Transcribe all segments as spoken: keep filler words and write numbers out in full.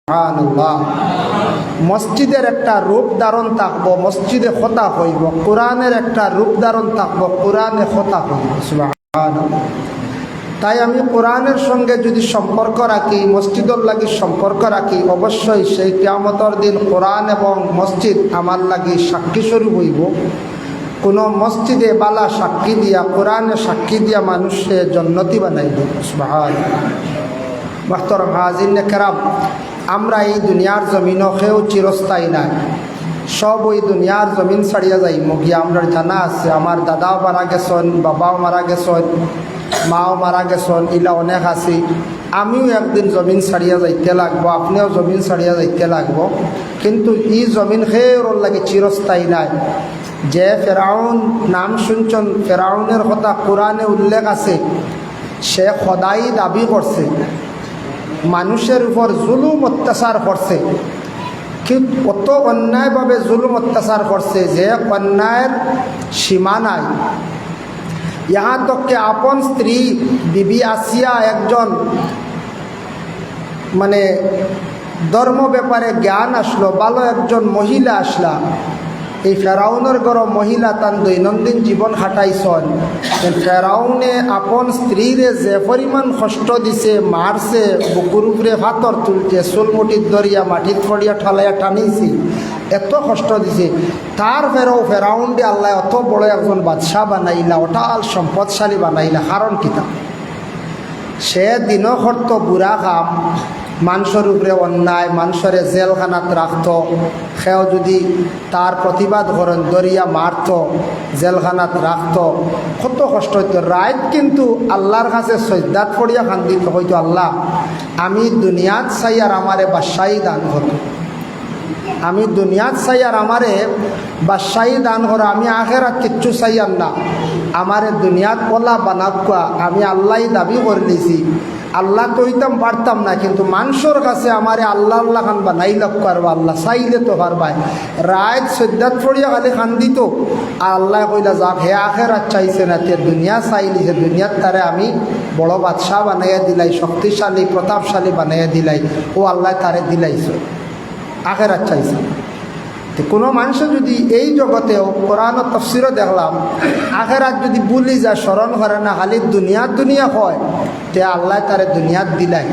সুবহানাল্লাহ। মসজিদের একটা রূপ ধারণ থাকবো, মসজিদে কথা কইবো, কোরআনের একটা রূপ ধারণ থাকবো, কোরআনে কথা কইবো। সুবহানাল্লাহ। তাই আমি কোরআনের সঙ্গে যদি সম্পর্ক রাখি, মসজিদর লাগি সম্পর্ক রাখি, অবশ্যই সেই কিয়ামতর দিন কোরআন এবং মসজিদ আমার লাগি সাক্ষী স্বরূপ অইবো। কোনো মসজিদে বালা সাক্ষী দিয়া, কোরআনে সাক্ষী দিয়া মানুষরে জন্নতি বানাইবো। সুবহানাল্লাহ। মুহতারাম হাজিরিনে কেরাম, আমরা এই দুনিয়ার জমিনো কেউ চিরস্থায়ী নায়। সব ওই দুনিয়ার জমিন ছাড়িয়া যাইমু গিয়া। আমরার জানা আছে, আমার দাদাও মারা গেছইন, বাবাও মারা গেছইন, মাও মারা গেছইন, ইলা অনেক আছি। আমিও একদিন জমিন ছাড়িয়া যাইতে লাগবো, আপনেও জমিন ছাড়িয়া যাইতে লাগবো। কিন্তু ই জমিন কেউরর লাগি চিরস্থায়ী নায়। যে ফেরাউন নাম শুনছইন, ফেরাউনের কথা কোরআনে উল্লেখ আছে, সে খোদাই দাবি করছে, মানুষের উপর জুলুম অত্যাচার করছে, কি অত অন্যায়ভাবে জুলুম অত্যাচার করছে যে অন্যায়ের সীমা নাই। ইহা তক কে আপন স্ত্রী বিবি আসিয়া একজন, মানে, ধর্ম ব্যাপারে জ্ঞান আছলো, ভালো একজন মহিলা আছলা, এই ফেরাউনর ঘরো মহিলা তান দৈনন্দিন জীবন কাটাইছইন। ফেরাউনে আপন স্ত্রীরে যে পরিমাণ কষ্ট দিছে, মারছে, বুকুর উপরে পাথর তুলছে, চুল মুঠিত ধরিয়া মাটিত পড়িয়া ঠালাইয়া টানিছে, এত কষ্ট দিছে। তার ফেরাও ফেরাউনরে আল্লায় অত বড় একজন বাদশা বানাইলা, অটাল সম্পদশালী বানাইলা, কারণ কিতা? সে দিনও করতো বুরা কাম, মানষর উপরে অন্যায়, মানষরে জেলখানাত রাখতো, কেউ যদি তার প্রতিবাদ করইন, ধরিয়া মারতো, জেলখানাত রাখতো, কত কষ্ট অইতো। রাইত কিন্তু আল্লার কাছে সইজদাত পড়িয়া কান্দিতো, কইতো, "আল্লাহ, আমি দুনিয়াত চাইয়ার আমারে বাদশাহী দান করো।" আমি দুনিয়াত চাইয়ার আমারে বাদশাহী দান করো, আমি আখেরাত কিচ্ছু চাইয়ার না। আমারে দুনিয়াত অলা বানাউক্কা, আমি আল্লায় দাবি করিলিছি। আল্লাহ তো অইতাম পারতাম না, কিন্তু মানষর কাছে আমারে আল্লাহ আল্লাহ খান বানাইলাউক্কা, আল্লাহ চাইলে তো পারবায়। রাইত সইজদাত পড়িয়া খালি কান্দিতো, আর আল্লায় কইলা, "যাক, হে আখেরাত চাইছে না, তে দুনিয়া চাইলিছে, দুনিয়াত তারে আমি বড় বাদশা বানাইয়া দিলাই, শক্তিশালী, প্রতাপশালী বানাইয়া দিলাই।" ও আল্লায় তারে দিলাইছে। আখেরাত চাইছে। তে কুনু মানষে যুদি এই জগতেও, কোরআনর তফসিরও দেখলাম, আখেরাত যুদি ভুলি যায়, স্মরণ করে না, খালি দুনিয়া দুনিয়া কয়, তে আল্লায় তারে দুনিয়াত দিলাই।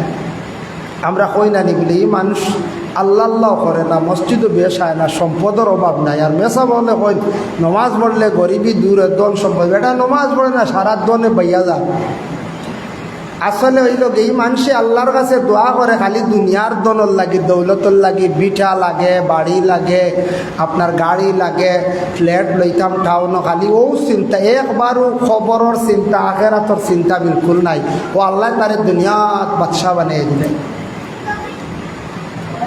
আমরা কই না নি বুলি, ই মানুষ আল্লাহ আল্লাহ করে না, মসজিদও বেশ আয় না, সম্পদর অভাব নাই। আর মেসাব অকলে কইন, নমাজ পড়লে গরিবি দূর অয়, ধন সম্পদ। বেটা নমাজ পড়ে না, সারা ধনে বাইয়া যায়। আসলে অইলো গি, ই মানষে আল্লার কাছে দোয়া করে খালি দুনিয়ার ধনর লাগি, দৌলতর লাগি, ভিটা লাগে, বাড়ি লাগে, আপনার গাড়ি লাগে, ফ্ল্যাট লইতাম টাউনো, খালি অউ চিন্তা, একবারও কবরর চিন্তা, আখেরাতর চিন্তা বিলকুল নাই। ও আল্লায় তারে দুনিয়াত বাদশা বানাইয়া দিলে।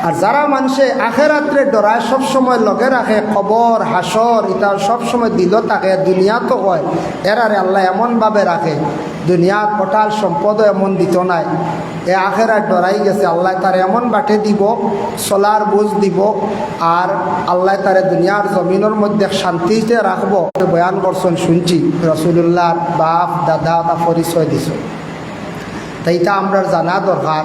আর যারা মানষে আখেরাতরে ডরায়, সব সময় লগে রাখে, কবর, হাশর, ইতা সব সময় দিলো থাকে, দুনিয়াত অয়, এরারে আল্লায় এমন ভাবে রাখে, দুনিয়াত অটাল সম্পদও এমন দিতো নায়। এ আখেরাত ডরাই গেছে, আল্লায় তারে এমন বাটে দিবো, চলার বুঝ দিবো, আর আল্লায় তারে দুনিয়ার জমিনর মধ্যে শান্তিতে রাখবো। বয়ান করছইন শুনছি, রাসুলুল্লাহর বাপ দাদা তা পরিচয় দিছইন। তে ইতা আমরার জানা দরকার।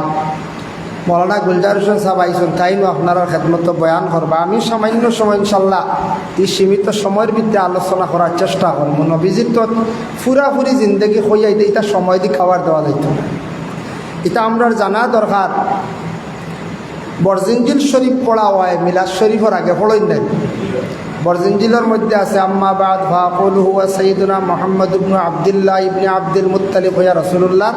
মৌলানা গুলজার হোসেন সাব আইছইন, তাইনও আপনারার খেদমতো বয়ান করবা। আমি সামান্য সময় ইনশাল্লাহ ই সীমিত সময়র ভিতরে আলোচনা করার চেষ্টা করমু। নবীজির তো পুরাপুরি জিন্দেগি কইয়া ইতা, ইতা সময়দি cover দেওয়া যাইতো না। ইতা আমরার জানা দরকার। বরজিঞ্জিল শরীফ পড়া অয় মিলাদ শরীফর আগে, পড়ইন নাই? বরজিঞ্জিলর মধ্যে আছে, "আম্মা বাদ ফাকুলু হুয়া সাইয়্যিদুনা মুহাম্মদ ইবনু আব্দুল্লাহ ইবনে আব্দুল মুত্তালিব হইয়া রাসুলুল্লাহর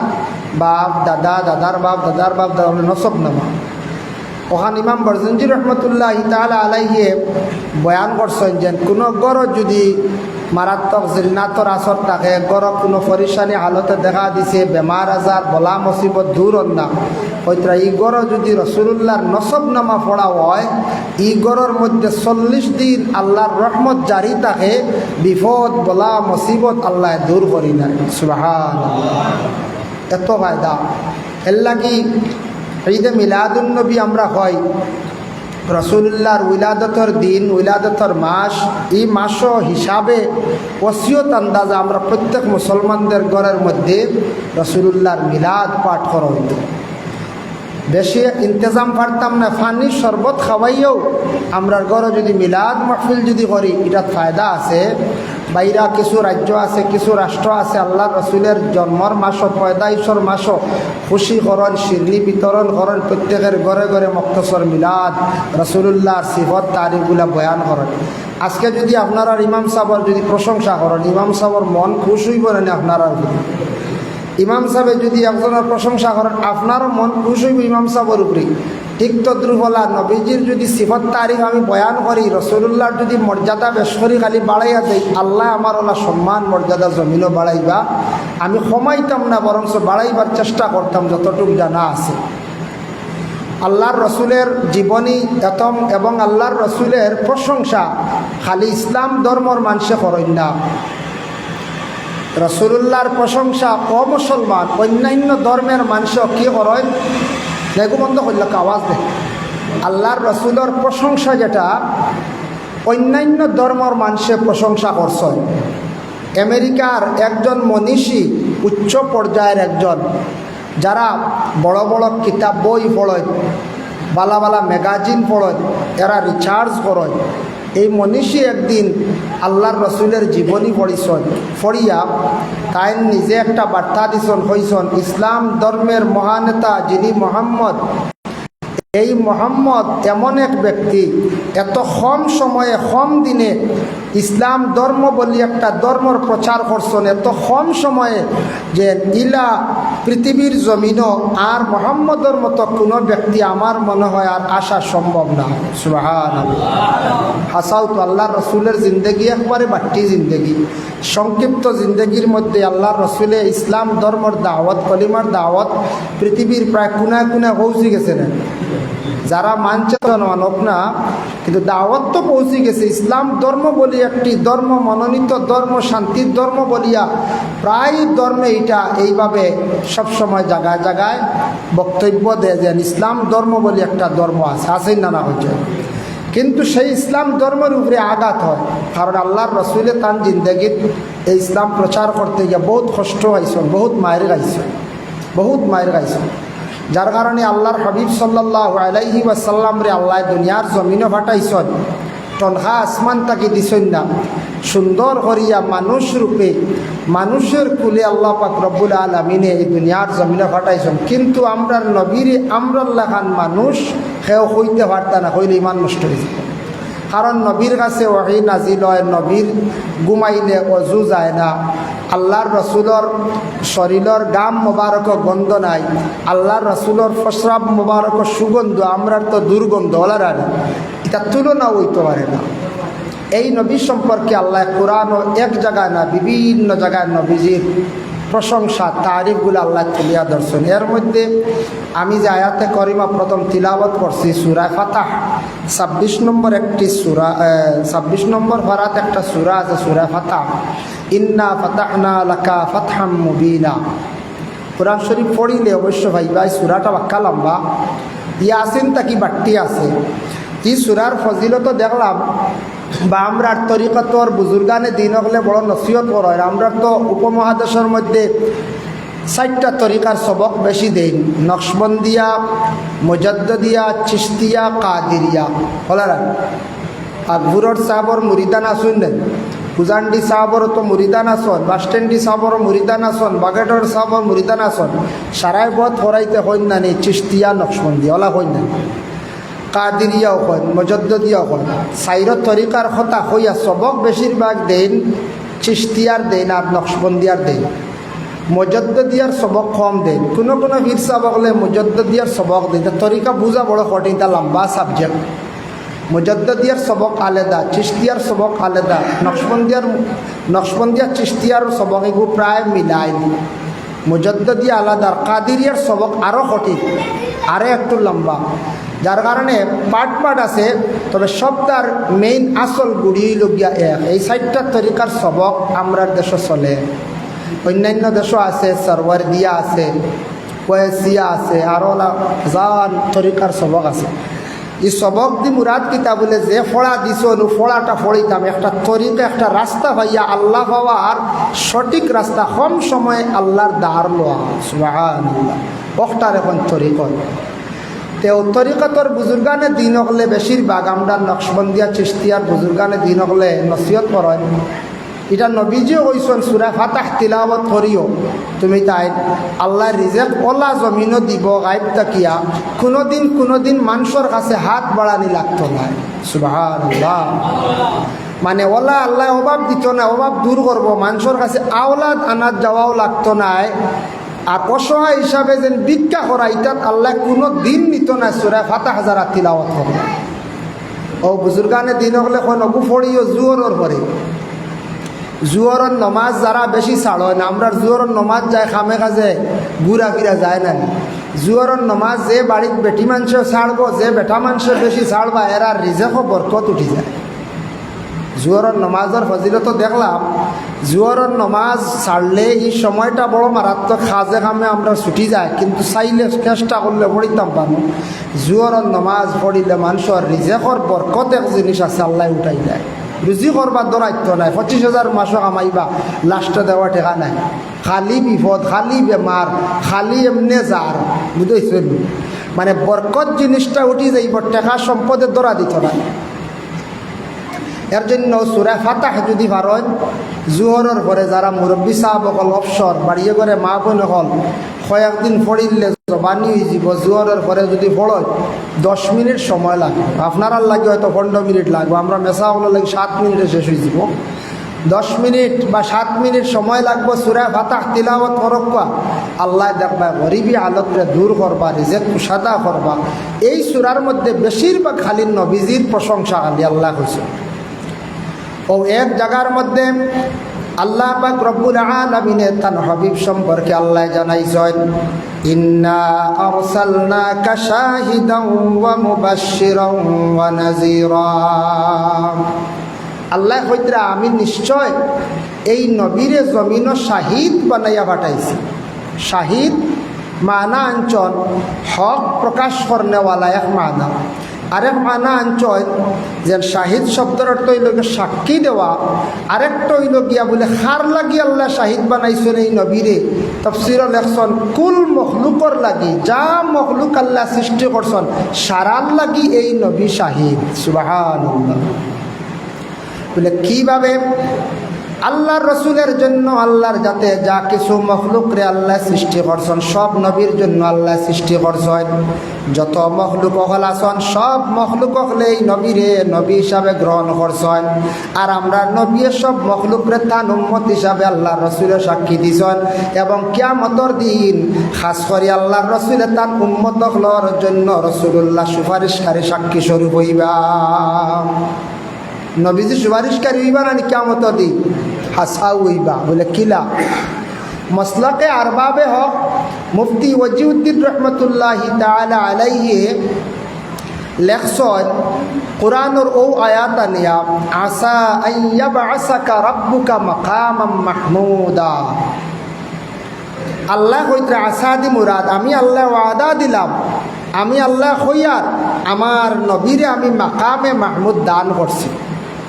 বাপ, দাদা, দাদার বাপ, দাদার বাপ, দাদার বাপ, নসব নামা।" অখান ইমাম বরজিঞ্জি রহমতুল্লাহি তাআলা আলাইহি বয়ান করছইন যে কুনু ঘরো যুদি মারাত্মক জিন্নাতর আসর থাকে, ঘরো কুনু পরিশানি হালতে দেখা দিছে, বেমার আজার, বলা মুসিবত দূর অর না, অইতরা ই ঘরো যুদি রসুলুল্লাহর নসব নামা পড়া অয়, ই ঘরর মধ্যে চল্লিশ দিন আল্লাহর রহমত জারি থাকে, বিপদ, বলা, মুসিবত আল্লায় দূর করি না। সুবহানাল্লাহ। এত ফায়দা। এরলাগি ঈদে মিলাদুন নবী আমরা কই, রাসুলুল্লাহর উইলাদতর দিন, উইলাদতর মাস, ই মাসও হিসাবে ওসিয়ত আন্দাজে আমরা প্রত্যেক মুসলমানদের ঘরর মধ্যে রাসুলুল্লাহর মিলাদ পাঠ করা অইতো। বেশি ইন্তেজাম পারতাম না, পানি শরবত খাওয়াইয়াও আমরার ঘরো যদি মিলাদ মাহফিল যদি করি, ইটাত ফায়দা আছে। বাইরা কিছু রাজ্য আছে, কিছু রাষ্ট্র আছে, আল্লার রসুলের জন্মর মাসো, পয়দাইশর মাসো খুশি করইন, শিরনি বিতরণ করইন, প্রত্যেকের ঘরে ঘরে মখতসর মিলাদ, রসুলুল্লাহর সিফত তারিফগুলা বয়ান করইন। আজকে যদি আপনারার ইমাম সাবর যদি প্রশংসা করইন, ইমাম সাবর মন খুশ অইবো না নি আপনারার উপরে? ইমাম সাবে যদি একজনর প্রশংসা করইন, আপনারও মন খুশ অইবো ইমাম সাবর উপরে। ঠিক তদ্রুপ অলা নবীজির যদি সিফত তারিফ আমি বয়ান করি, রসুলুল্লাহর যদি মর্যাদা বেশ করি খালি বাড়াইয়া দেই, আল্লায় আমার অলা সম্মান মর্যাদা জমিনো বাড়াইবা। আমি কমাইতাম না, বরঞ্চ বাড়াইবার চেষ্টা করতাম যতটুক জানা আছে। আল্লার রসুলের জীবনী এতম এবং আল্লার রসুলের প্রশংসা খালি ইসলাম ধর্মর মানষে করইন না। রসুলুল্লাহর প্রশংসা অমুসলমান, অন্যান্য ধর্মের মানষে কি করইন? নেগু বন্ধ করলে আওয়াজ দে। আল্লার রসুলর প্রশংসা যেটা, অন্যান্য ধর্মর মানষে প্রশংসা করছইন। আমেরিকার একজন মনীষী, উচ্চ পর্যায়ের একজন, যারা বড় বড় কিতাব বই পড়ইন, বালা বালা ম্যাগাজিন পড়ইন, এরা রিসার্চ করইন, এই মনীষী একদিন আল্লার রসুলের জীবনী পড়িছইন, পড়িয়া তাইন নিজে একটা বার্তা দিছইন, কইছইন, "ইসলাম ধর্মের মহানেতা যিনি মোহাম্মদ, এই মোহাম্মদ এমন এক ব্যক্তি, এত কম সময়ে, কম দিনে ইসলাম ধর্ম বলি একটা ধর্মর প্রচার করছইন, এত কম সময়ে, যে ইলা পৃথিবীর জমিনো আর মোহাম্মদর মতো কোনো ব্যক্তি আমার মনে হয় আর আসা সম্ভব না।" সুবহানাল্লাহ। হাছাউ তো আল্লার রসুলের জিন্দেগি একবারে বাট্টি জিন্দেগি। সংক্ষিপ্ত জিন্দেগির মধ্যে আল্লার রসুলে ইসলাম ধর্মর দাওয়াত, কলিমার দাওয়াত পৃথিবীর প্রায় কোনায় কোনায় পৌঁছি গেছে না। যারা মানছে তো মানক না, কিন্তু দাওয়াত তো পৌঁছি গেছে। ইসলাম ধর্ম বলি একটি ধর্ম, মনোনীত ধর্ম, শান্তির ধর্ম বলিয়া প্রায় ধর্মে এটা এইভাবে সবসময় জায়গায় জায়গায় বক্তব্য দেয় যে ইসলাম ধর্ম বলি একটা ধর্ম আছে, আছে না, না হচ্ছে। কিন্তু সেই ইসলাম ধর্মের উপরে আঘাত হয়, কারণ আল্লার রসুলে তান জিন্দেগিত এই ইসলাম প্রচার করতে গিয়া বহুত কষ্ট পাইছইন, বহুত মাইর খাইছইন, বহুত মাইর খাইছইন। যার কারণে আল্লার হাবিব সাল্লাল্লাহু আলাইহি ওয়াসাল্লামরে আল্লায় দুনিয়ার জমিনো পাঠাইছইন, তনখা আসমান থাকি দিছইন না, সুন্দর করিয়া মানুষ রূপে মানুষের কুলে আল্লাহ পাক রব্বুল আলামিনে এই দুনিয়ার জমিনো পাঠাইছইন। কিন্তু আমরার নবীরে আমরার লাখান মানুষ কেউ কইতে পারতা না, কইলে ইমান নষ্ট অইযায়। কারণ নবীর কাছে ওহী নাজিল হয়, নবীর ঘুমাইলে অজু যায় না, আল্লার রসুলর শরীলর গাম মোবারক গন্ধ নাই, আল্লার রসুলর প্রস্রাব মোবারক সুগন্ধ, আমরার তো দুর্গন্ধ, অলার আর ইটা তুলনা অইতো পারে না। এই নবী সম্পর্কে আল্লায় কোরআনো এক জায়গায় না, বিভিন্ন জায়গায় নবীজির প্রশংসা, তারিফগুলা আল্লায় তুলিয়া ধরছইন। এর মধ্যে আমি যে আয়াতে করিমা প্রথম তিলাওয়াত করছি, সূরা ফাতাহ, ছাব্বিশ নম্বর একটি সূরা, আহ, ছাব্বিশ নম্বর পারাত একটা সূরা আছে, সূরা ফাতাহ। "ইন্না ফাতাহনা লাকা ফাতহাম মুবিনা।" কোরআন শরীফ পড়িলে অবশ্য পাইবা, এই সূরাটা বাক্কা লম্বা। ইয়াসিন থাকি বাট্টি আছে। এই সূরার ফজিলত দেখলাম, বা আমরার তরিকতর বুজুর্গানে দিন অকলে বড় নসিহত করইন। আমরার তো উপমহাদেশর মধ্যে চাইরটা তরিকার সবক বেশি দেইন, নকশবন্দিয়া, মুজাদ্দদিয়া, চিশতিয়া, কাদিরিয়া। অলারা আকবরর সাবর মুরিদান আছইন না, উজান্ডি সাবর তো মুরিদান আছইন, বাসস্ট্যান্ডি সাবর মুরিদান আছইন, বাগেটর সাবর মুরিদান আছইন, সারায় বত করাইতে কইন না নি চিশতিয়া, নকশবন্দিয়া, অলা কইন না। কাদিরিয়াও কইন, মুজাদ্দদিয়াও কইন। চাইরো তরিকার কথা কইয়া সবক বেশিরভাগ দেইন চিশতিয়ার দেইন আর নকশবন্দিয়ার দেইন। মুজাদ্দদিয়ার সবক কম দেইন। কুনু কুনু পীর সাব অকলে মুজাদ্দদিয়ার সবক দেইন। তা তরিকা বুঝা বড় কঠিন, তা লম্বা সাবজেক্ট। মুজাদ্দদিয়ার সবক আলাদা, চিশতিয়ার সবক আলাদা, নকশবন্দিয়ার, নকশবন্দিয়ার চিশতিয়ার সবক এগু প্রায় মিলাইল। মুজাদ্দদিয়া আলাদা, আর কাদিরিয়ার সবক আরো কঠিন, আরো একটু লম্বা, যার কারণে পার্ট পার্ট আছে, তবে সবটার মেইন আসল গুড়ি অইল গিয়া এক। এই চাইরটা তরিকার সবক আমরার দেশো চলে, অন্যান্য দেশো আছে, সরওয়ারদিয়া আছে, ওয়েসিয়া আছে, আরো অলা জান তরিকার সবক আছে। ই সবক দি মুরাদ কিতা বুলে, যে ফড়া দিছইন, ও ফড়াটা ফড়িতাম, একটা তরিকা, একটা রাস্তা পাইয়া আল্লাহ পাওয়ার সঠিক রাস্তা, কম সময়ে আল্লাহর দার লওয়া। সুবহানাল্লাহ। অখটারে কইন তরিকত। এও তরিকতর বুজুর্গানে দিন অকলে, বেশিরভাগ আমরা নকশবন্দিয়া চিশতিয়ার বুজুর্গানে দিন অকলে নসিহত করইন। ইটা নবীজিও কইছইন, সূরা ফাতাহ তিলাওয়াত করিও তুমি, তাইন আল্লায় রিজেক অলা জমিনো দিবো গাইব থাকিয়া, কুনুদিন কুনুদিন মানষর কাছে হাত বাড়ানি লাগতো নায়। সুবহানাল্লাহ। মানে অলা আল্লায় অভাব দিতো নায়, অভাব দূর করবো, মানষর কাছে আওলাদ আনাত যাওয়াও লাগতো নায়। আর অসহায় হিসাবে যেন ভিক্ষা করা, ইটাত আল্লায় কুনুদিন নিতো নায়। সূরা ফাতাহ যারা তিলাওয়াত করবা, অউ বুজুর্গানে দিন অকলে কইন, অগু পড়িও জুহরর পরে। জুহরর নমাজ যারা বেশি ছাড়ইন, আমরার জুহরর নমাজ যায় কামে কাজে, ঘুরা ফিরা যায় না নি। জুহরর নমাজ যে বাড়িত বেটি মানষে ছাড়বো, যে বেটা মানষে বেশি ছাড়বা, এরার রিজেকো বরকত উঠি যায়। জুহরর নমাজর ফজিলত দেখলাম, জুহরর নমাজ ছাড়লে ই সময়টা বড় মারাত্মক কাজে কামে আমরার ছুটি যায়, কিন্তু চাইলে চেষ্টা করলে পড়িতাম পারমু। জুহরর নমাজ পড়িলে মানষর রিজেকর বরকত এক জিনিস আছে, আল্লায় উঠাই দেয়। রুজি করবার দরাইতো নায়, পঁচিশ হাজার মাসো কামাইবা, লাস্টে দেওয়া টেকা নাই, খালি বিপদ, খালি বেমার, খালি এমনে যার, বুঝছইন? মানে বরকত জিনিসটা উঠি যাইবো, টেকা সম্পদে দরা দিতো নায়। এর জন্য সূরা ফাতাহ যদি পারইন, জুহরর পরে যারা মুরব্বি সাব অকল অবসর, বাড়িয়ে ঘরে মা বইন অকল, কয়েকদিন পড়িলে জবানি অইযিবো। জুহরর পরে যদি পড়ইন, দশ মিনিট সময় লাগবো। আপনারার লাগি হয়তো পনেরো মিনিট লাগবো, আমরা মেসা অকলর লাগি সাত মিনিটে শেষ অইযিবো। দশ মিনিট বা সাত মিনিট সময় লাগবো সূরা ফাতাহ তিলাওয়াত করউক্কা। আল্লায় দেখবা গরিবি হালতরে দূর করবা, রিজেক কুশাদা করবা। এই সূরার মধ্যে বেশিরভাগ খালি নবীজির প্রশংসা খালি আল্লায় কইছইন। অউ এক জাগার মধ্যে আল্লাহ পাক রব্বুল আলামিনে তান হাবিব সম্পর্কে আল্লায় জানাইছইন, "ইন্না আরসালনাকা শাহিদাও ওয়া মুবাশশিরাও ওয়া নাযীরা।" আল্লায় কইতরা, "আমি নিশ্চয় এই নবীরে জমিনো শাহিদ বানাইয়া পাঠাইছি।" শাহিদ মানা আনছইন হক প্রকাশ করনেওয়ালা এক মানা, আরেক মানা আনছইন যে শাহিদ শব্দর অর্থ অইলো গিয়া সাক্ষী দেওয়া, আরেকটা অইলো গিয়া বুলে কার লাগি আল্লায় শাহিদ বানাইছইন এই নবীরে। তফসিরো লেখছইন কুল মখলুকর লাগি, যা মখলুক আল্লায় সৃষ্টি করছইন সারার লাগি এই নবী শাহিদ। সুবহানাল্লাহ। বুলে কিভাবে? আল্লার রসুলের জন্য আল্লার জাতে যা কিছু মখলুকরে আল্লায় সৃষ্টি করছইন, সব নবীর জন্য আল্লায় সৃষ্টি করছইন। যত মখলুক অকল আছইন, সব মখলুক অকলে এই নবীরে নবী হিসাবে গ্রহণ করছইন। আর আমরার নবীয়ে সব মখলুকরে তান উম্মত হিসাবে আল্লার রসুলে সাক্ষী দিছইন। এবং কিয়ামতর দিন খাস করি আল্লার রসুলে তান উম্মত অকলর জন্য রসুলুল্লাহ সুপারিশকারী সাক্ষী স্বরূপ অইবা। নবীজি সুপারিশকারী অইবা না নি কিয়ামতর দিন? হাছাউ অইবা। বুলে কিলা? মসলকে আরবাবে হক মুফতি ওয়াজিউদ্দিন রহমতুল্লাহি তাআলা আলাইহি লেখছইন, কোরআনর অউ আয়াত আনিয়া, "আসা আন ইয়াবআসাকা রাব্বুকা মাকামাম মাহমুদা।" আল্লায় কইতরা, আসা দি মুরাদ, আমি আল্লায় ওয়াদা দিলাম, আমি আল্লায় কইয়ার, আমার নবীরে আমি মাকামে মাহমুদ দান করছি,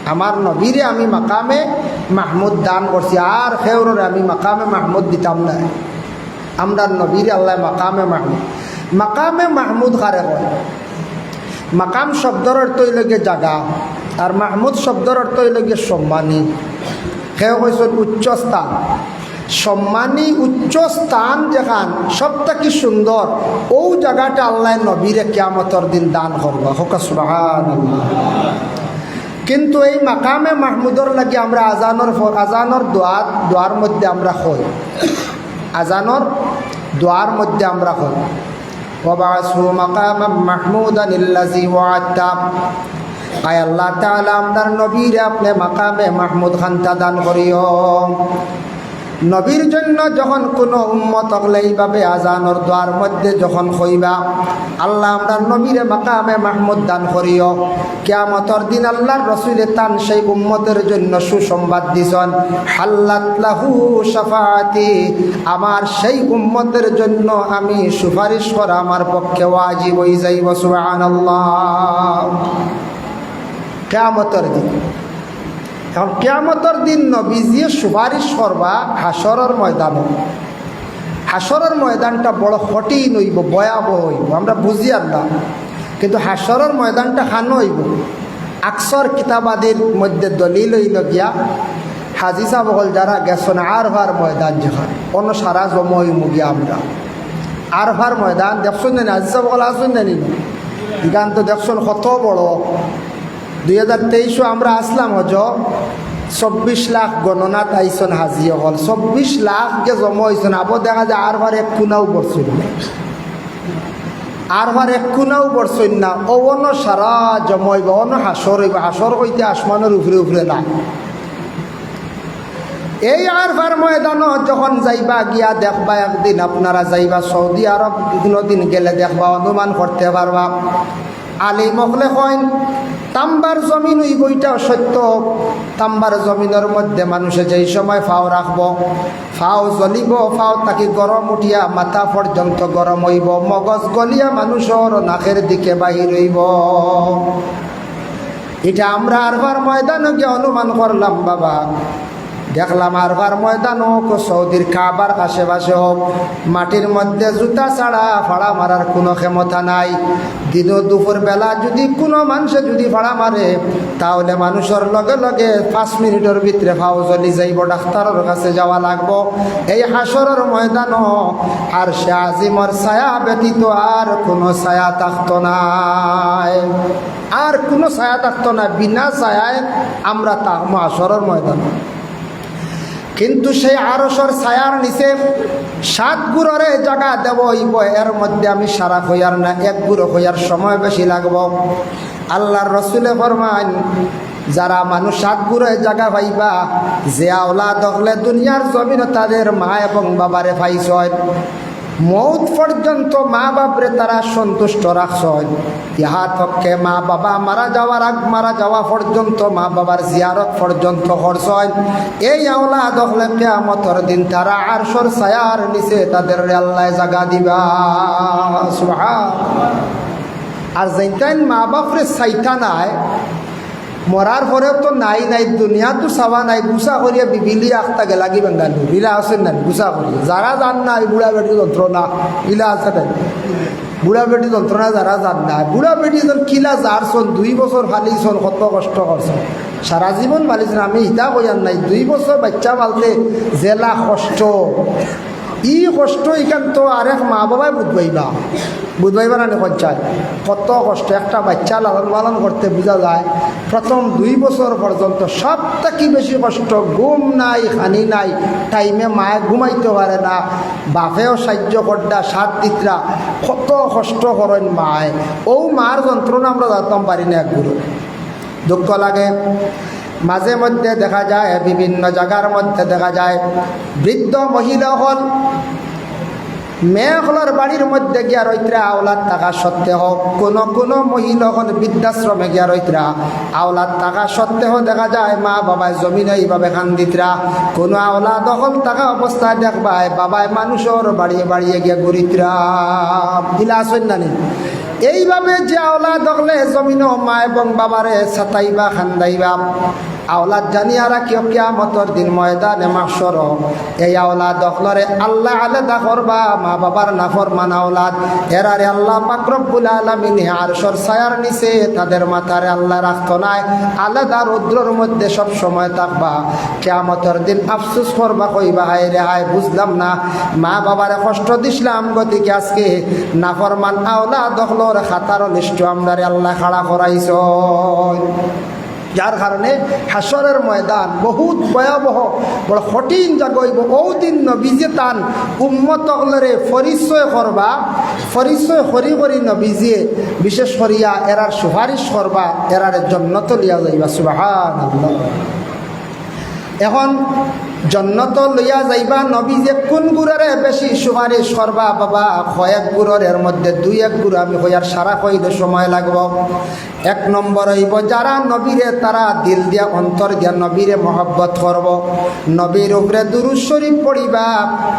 আমার নবীরে আমি মাকামে মাহমুদ দান করছি, আর কেউররে আমি মাকামে মাহমুদ দিতাম নায়। আমরার নবীরে আল্লায় মাকামে মাহমুদ, মাকামে মাহমুদ কারে কয়? মাকাম শব্দর অর্থ অইলো গিয়া জাগা, আর মাহমুদ শব্দর অর্থ অইলো গিয়া সম্মানী। কেউ কইছইন উচ্চ স্থান, সম্মানী উচ্চ স্থান যেখান সব থাকি সুন্দর, অউ জাগাটা আল্লায় নবীরে কিয়ামতর দিন দান করবা। কউক্কা সুবহানাল্লাহ। কিন্তু এই মাকামে মাহমুদর লাগি আমরা আজানর ফ-, আজানর দোয়া, দোয়ার মধ্যে আমরা কই, আজানর দোয়ার মধ্যে আমরা কই, "ওয়াবআসহু মাকামান মাহমুদান আল্লাযী ওয়াআদতা।" আয় আল্লাহ তাআলা, আমরার নবীরে আপনে মাকামে মাহমুদ খান্তা দান করিও। নবীর জন্য যখন কুনু উম্মত অকলে এইভাবে আজানর দোয়ার মধ্যে যখন কইবা, "আল্লাহ, আমরার নবীরে মাকামে মাহমুদ দান করিও।" কিয়ামতর দিন আল্লার রসুলে তান সেই উম্মতের জন্য সুসংবাদ দিছইন, "হাল্লাত লাহু শাফাআতি, আমার সেই উম্মতের জন্য আমি সুপারিশ করা আমার পক্ষে ওয়াজিব অইযাইবো।" সুবহানাল্লাহ। কিয়ামতর দিন, এখন কিয়ামতর দিন নবীজিয়ে সুপারিশ করবা হাশরর ময়দানো। হাশরর ময়দানটা বড় কঠিন অইবো, ভয়াবহ অইবো, আমরা বুঝিয়ার না। কিন্তু হাশরর ময়দানটা কানো অইবো? আকসর কিতাবাদির মধ্যে দলিল অইলো গিয়া, হাজি সাব অকল যারা গেছইন আরফার ময়দান যেখান, অনো সারা জমা অইমু গিয়া আমরা। আরফার ময়দান দেখছইন না নি? হাজি সাব অকল আছইন না নি? ইখান তো দেখছইন কত বড়। দুই হাজার তেইশো আমরা আছলাম হজ, চব্বিশ লাখ গণনাত আইছইন হাজি অকল। চব্বিশ লাখ যে জমা অইছইন, আবো দেখা যায় আরফার এক কুনাও বড়ছইন না। আরফার এক কুনাও বড়ছইন না। অউ অনো সারা জমা অইবো, অনো হাশর অইবো। হাশর কইতে আসমানর উপরে উপরে না। এই আরফার ময়দানো যখন যাইবা গিয়া দেখবা, একদিন আপনারা যাইবা সৌদি আরব, কুনুদিন গেলে দেখবা, অনুমান করতে পারবা। আলিম অকলে কইন, তাম্বার জমিন অইবো, ইটাও সত্য। তাম্বার জমিনর মধ্যে মানুষে যেই সময় ফাও রাখবো, ফাও জ্বলিবো, ফাও থাকি গরম উঠিয়া মাথা পর্যন্ত গরম অইবো, মগজ গলিয়া মানুষর নাকের দিকে বাহির অইবো। ইটা আমরা আরফার ময়দানো গিয়া অনুমান করলাম বাবা। দেখলাম আরফার ময়দান অউক, সৌদির কাবার আশেপাশে অউক, মাটির মধ্যে জুতা ছাড়া ফাড়া মারার কুনু ক্ষমতা নাই। দিনো দুপুর বেলা যুদি কুনু মানষে যুদি ফাড়া মারে, তাহলে মানুষর লগে লগে পাঁচ মিনিটর ভিতরে ফাও জ্বলি যাইবো, ডাক্তারর কাছে যাওয়া লাগবো। এই হাশরর ময়দানো আরশে আজিমর ছায়া ব্যতীত আর কুনু ছায়া থাকতো নায়। আর কুনু ছায়া থাকতো না, বিনা ছায়ায় আমরা থাকমু হাশরর ময়দানো। কিন্তু সেই আরশর ছায়ার নিচে সাত গুরুরে জাগা দেওয়া অইবো, এর মধ্যে আমি সারা কইয়ার না, এক গুরু কইয়ার সময় বেশি লাগবো। আল্লার রসুলে ফরমাইন, যারা মানুষ সাত গুরুয়ে জাগা পাইবা, যে আওলাদ অকলে দুনিয়ার জমিনো তাদের মা এবং বাবারে পাইছইন, মউত পর্যন্ত মা বাপরে তারা সন্তুষ্ট রাখছইন। ইহা তককে মা বাবা মারা যাওয়ার আগ, মারা যাওয়া পর্যন্ত, মা বাবার জিয়ারত পর্যন্ত করছইন। এই আওলাদ অকলে কিয়ামতর দিন তারা আরশর ছায়ার নিচে তাদেররে আল্লায় জাগা দিবা। সুবহান। আর যেইনতাইন মা বাপরে চাইতা নায়, মরার পরেও তো নাই নাই, দুনিয়াত তো চাওয়া নাই, গুছা করিয়া বিবিলি আখতা গেলাগি বেঙ্গালুর, ইলা আছইন না, গুছা করিয়া। যারা যার নাই, বুড়া বেটি যন্ত্রণা, ইলা আছে নাই? বুড়া বেটি যন্ত্রণা যারা যার নাই, বুড়া বেটি যখন কিলা যার সন, দুই বছর ফালিছইন, কত কষ্ট করছইন, সারা জীবন ফালিছইন। আমি ইতা কইয়ার নাই, দুই বছর বাইচ্চা ফালতে যেলা কষ্ট, ই কষ্ট ইখান তো আরেক মা বাবায় বুঝবাইবা, বুঝবাইবা না নি কইন চাই? কত কষ্ট একটা বাইচ্চা লালন পালন করতে বুঝা যায়। প্রথম দুই বছর পর্যন্ত সব থাকি বেশি কষ্ট, ঘুম নাই, খানি নাই, টাইমে মায়ে ঘুমাইতে পারে না, বাপেও সাহায্য কররা, সাথ দিতরা, কত কষ্ট করইন মায়ে। অউ মার যন্ত্রণা আমরা জানতাম পারি না এক গুরু। দুঃখ লাগে। মাঝে মধ্যে দেখা যায়, বিভিন্ন জাগার মধ্যে দেখা যায়, বৃদ্ধ মহিলা অকল মেয়ে অকলর বাড়ির মধ্যে গিয়া রইতরা, আওলাদ থাকা সত্ত্বেও, কুনু কুনু মহিলা অকল বৃদ্ধাশ্রমে গিয়া রইতরা, আওলাদ থাকা সত্ত্বেও দেখা যায় মা বাবায় জমিনো ইভাবে কান্দিতরা। কুনু আওলাদ অকল থাকা অবস্থায় দেখবায় বাবায় মানুষর বাড়িয়ে বাড়িয়ে গিয়া ঘুরিতরা। ইলা আছইন না নি? এইভাবে যে আওলাদ অকলে জমিনো মা এবং বাবারে সাতাইবা, কান্দাইবা, আওলাদ জানিয়া রাখিও, কিয়ামতর দিন ময়দানে মাহশরো এই আওলাদ অকলরে আল্লায় আলাদা করবা, মা বাবার নাফরমান আওলাদ, এরারে আল্লাহ পাক রব্বুল আলামিনে আরশর ছায়ার নিচে তাদের মাথারে আল্লায় রাখতো নায়, আলাদা রৌদ্রর মধ্যে সব সময় থাকবা। কিয়ামতর দিন আফসোস করবা, কইবা, "হায় রে হায়, বুঝলাম না, মা বাবারে কষ্ট দিছলাম, গতিকে আজকে নাফরমান আওলাদ অকলর খাতার লিস্টো আমরারে আল্লায় খাড়া করাইছইন।" যার কারণে হাশরর ময়দান বহুত ভয়াবহ, বড় কঠিন জাগা অইবো। অউ দিন নবীজিয়ে তান উম্মত অকলরে পরিচয় করবা, পরিচয় করি করি নবীজিয়ে বিশেষ করিয়া এরার সুপারিশ করবা, এরারে জন্নতো লইয়া যাইবা। সুবহানাল্লাহ। এখন জন্নতো লইয়া যাইবা, নবীজিয়ে কুন গুরুরে বেশি সুপারিশ করবা? বাবা, কয়েক গুরুর, এর মধ্যে দুই এক গুরু আমি কইয়ার, সারা কইলে সময় লাগবো। এক নম্বর অইবো, যারা নবীরে তারা দিল দিয়া, অন্তর দিয়া নবীরে মহব্বত করবো, নবীর উপরে দুরূদ শরীফ পড়িবা,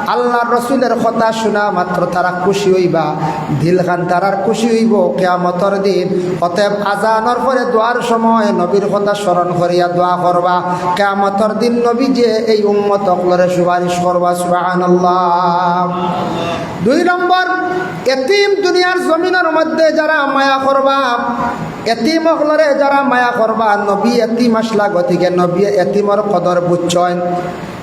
আল্লার রসুলের কথা শুনা মাত্র তারা খুশি অইবা, দিলখান তারার খুশি অইবো। কিয়ামতর দিন, অতএব আজানর পরে দোয়ার সময় নবীর কথা স্মরণ করিয়া দোয়া করবা। কিয়ামতর দিন নবীজিয়ে এই উম্মত অকলরে সুপারিশ করবা। সুবহানাল্লাহ। দুই নম্বর, এতিম দুনিয়ার জমিনর মধ্যে যারা মায়া করবা, এতিম অকলরে যারা মায়া করবা, নবী এতিম আছলা, গতিকে নবী এতিমর কদর বুঝছইন।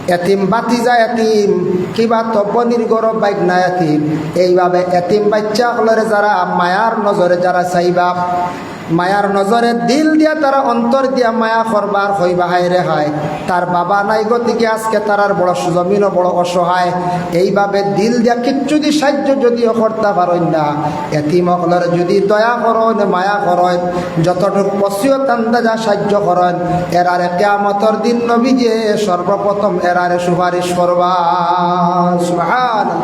এতিম ভাতিজা এতিম, কিবা তব্বনির গরব বাইক না এতিম, এইভাবে এতিম বাইচ্চা অকলরে যারা মায়ার নজরে যারা চাইবা, মায়ার নজরে দিল দিয়া তারা অন্তর দিয়া মায়া করবা আর কইবা, "হায় রে হায়, তার বাবা নাই, গতিকে আজকে তারার বড় জমিনও বড় অসহায়।" এইভাবে দিল দিয়া কিচ্ছু দি সাহায্য যদিও করতা পারইন না, এতিম অকলর যদি দয়া করইন, মায়া করইন, যতটুক পসিয়ত আন্দাজা সাহায্য করইন, এরারে কিয়ামতর দিন নবীজিয়ে সর্বপ্রথম এরারে সুপারিশ করবা। সুবহান।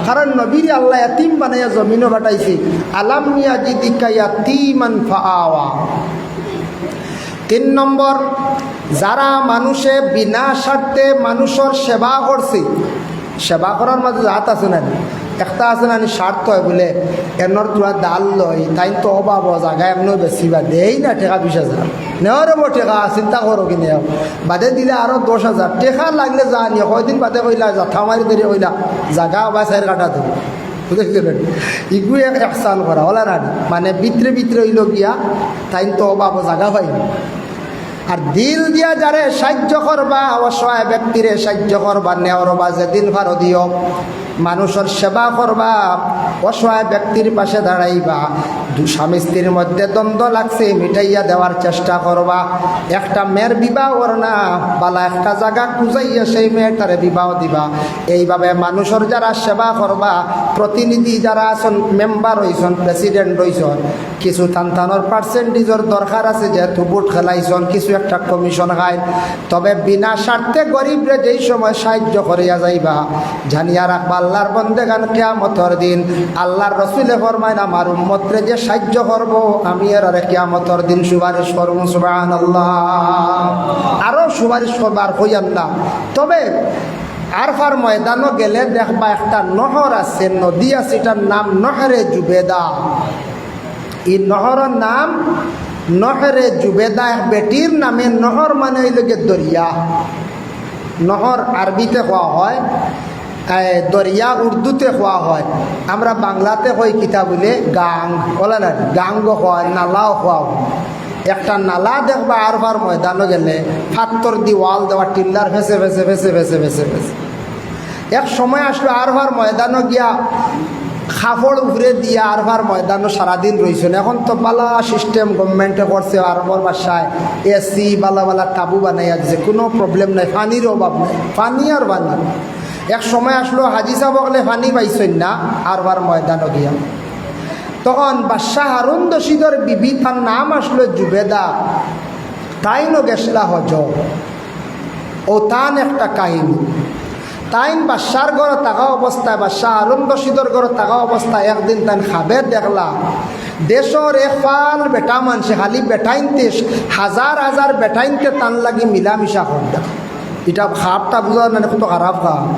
কারণ নবীরে আল্লায় এতিম বানাইয়া জমিনও পাঠাইছে। আলাম ইয়াজিদকা ইয়াতিমান ফাআওয়া। তিন নম্বর, যারা মানুষে বিনা স্বার্থে মানুষর সেবা করছে, সেবা করার মাঝে জাত আছে না নি? একটা আছে না নি, স্বার্থ হয় বুলে, এনর তুরা দাল লই, তাইন তো অভাব, জাগা এমনও বেশি বা দেই না, টেকা বিশ হাজার। নেওয়ারে বো টেকা, চিন্তা করো কি নেও। বাদে দিলে আরো দশ হাজার। টেকা লাগলে যা নিও, কয়দিন বাদে কইলা, যা থামারি দেরি কইলা, জাগা আবার চাইর কাঠা দেবো। বুঝতে পারলেন? ইগু এক এহসান করা, ওলা না নি? মানে ভিতরে ভিতরে অইলো গিয়া, তাইন তো অভাব, জাগা পাইনি। আর দিল দিয়া যারে সাহায্য করবা, অসহায় ব্যক্তিরে সাহায্য করবা, নেওরবা যেদিন পারো দিও, মানুষর সেবা করবা, অসহায় ব্যক্তির পাশে দাঁড়াইবা, দু স্বামী স্ত্রীর মধ্যে দ্বন্দ্ব লাগছে, মিটাইয়া দেওয়ার চেষ্টা করবা। একটা মেয়ের বিবাহ অর না, বালা একটা জাগা খুঁজাইয়া সেই মেয়েটারে বিবাহ দিবা। এইভাবে মানুষর যারা সেবা করবা, প্রতিনিধি যারা আছন, মেম্বার অইছন, প্রেসিডেন্ট অইছন, কিছু তান তানর পার্সেন্টেজর দরকার আছে, যেহেতু ভোট খেলাইছন, কিছু একটা কমিশন খাইন। তবে বিনা স্বার্থে গরিবরে যেই সময় সাহায্য করিয়া যাইবা, জানিয়া রাখবা, আল্লাহর বন্দেগান, কিয়ামতর দিন আল্লাহর রসুলে ফরমাইন, "আমার উম্মতরে যে সাহায্য করবো, আমি এরারে কিয়ামতর দিন সুপারিশ করবো।" সুবহানাল্লাহ। আরো সুপারিশ করবা, আর কইয়ার না। তবে আরফার ময়দানো গেলে দেখবা একটা নহর আছে, নদী আছে, এটার নাম নহরে জুবেদা। এই নহরর নাম নহরে জুবেদা, এক বেটির নামে। নহর মানে অইলো গিয়া দরিয়া। নহর আরবিতে কওয়া হয়, এ, দরিয়া উর্দুতে কওয়া হয়। আমরা বাংলাতে কই কিতা বুলে? গাং। ওলা না, গাঙ্গ কওয়া হয়, নালাও কওয়া হয়। একটা নালা দেখবা আরফার ময়দানো গেলে, ফাত্তর দি ওয়াল দেওয়া, টিল্লার ফেছে ফেছে ফেছে ফেছে ফেছে ফেছে। এক সময় আছলো আরফার ময়দানো গিয়া কাপড় উপরে দিয়া আরফার ময়দানো সারাদিন রইছইন। এখন তো বালা সিস্টেম গভর্নমেন্টে করছে, আরবর বাদশায় এসি, বালা বালা তাবু বানাইয়া দিছে, কুনু প্রবলেম নাই, পানির অভাব নাই, পানি আর পানি। এক সময় আছলো হাজি সাব অকলে পানি পাইছইন না আরফার ময়দানো গিয়া। তখন বাদশা হারুন রশিদর বিবি, তার নাম আছলো জুবেদা, তাইনও গেছলা হজ। অউ তান একটা কাহিনী। তাইন বাদশার ঘরো থাকা অবস্থায়, বাদশা হারুন রশিদর ঘরো থাকা অবস্থায় একদিন তাইন খাবে দেখলা, দেশর এক ফাল বেটা মানষে খালি বেটাইন্তে, হাজার হাজার বেটাইন্তে তান লাগি মিলামিশা করতা। ইটা খাবটা বুঝা না, কত খারাপ খাব।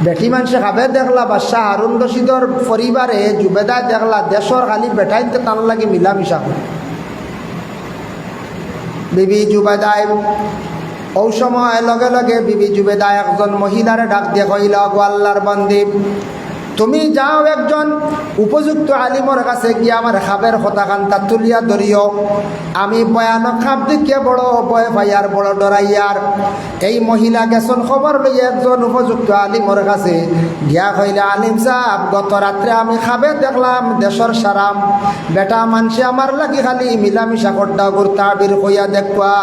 বেটি মানষে খাবে দেখলা, বাদশা হারুন রশিদর পরিবারে জুবেদায় দেখলা, দেশর খালি বেটাইন্তে তান লাগি মিলামিশা করতা। বিবি জুবেদায় অউ সময় লগে লগে বিবি জুবেদায় একজন মহিলারে ডাক দিয়া কইলা, "ওগো আল্লাহর বান্দি, তুমি যাও একজন উপযুক্ত আলিমর কাছে গিয়া আমার খাবের কথাখান তাত তুলিয়া ধরিও। আমি ভয়ানক খাব দেখিয়া বড় ভয় পাইয়ার, বড় ডরাইয়ার।" এই মহিলা গেছইন খবর লইয়া একজন উপযুক্ত আলিমর কাছে, গিয়া কইলা, "আলিম সাব, গত রাত্রে আমি খাবে দেখলাম দেশর সারা বেটা মানষে আমার লাগি খালি মিলামিশা করতা, অগুর তাবির কইয়া দেখবা।"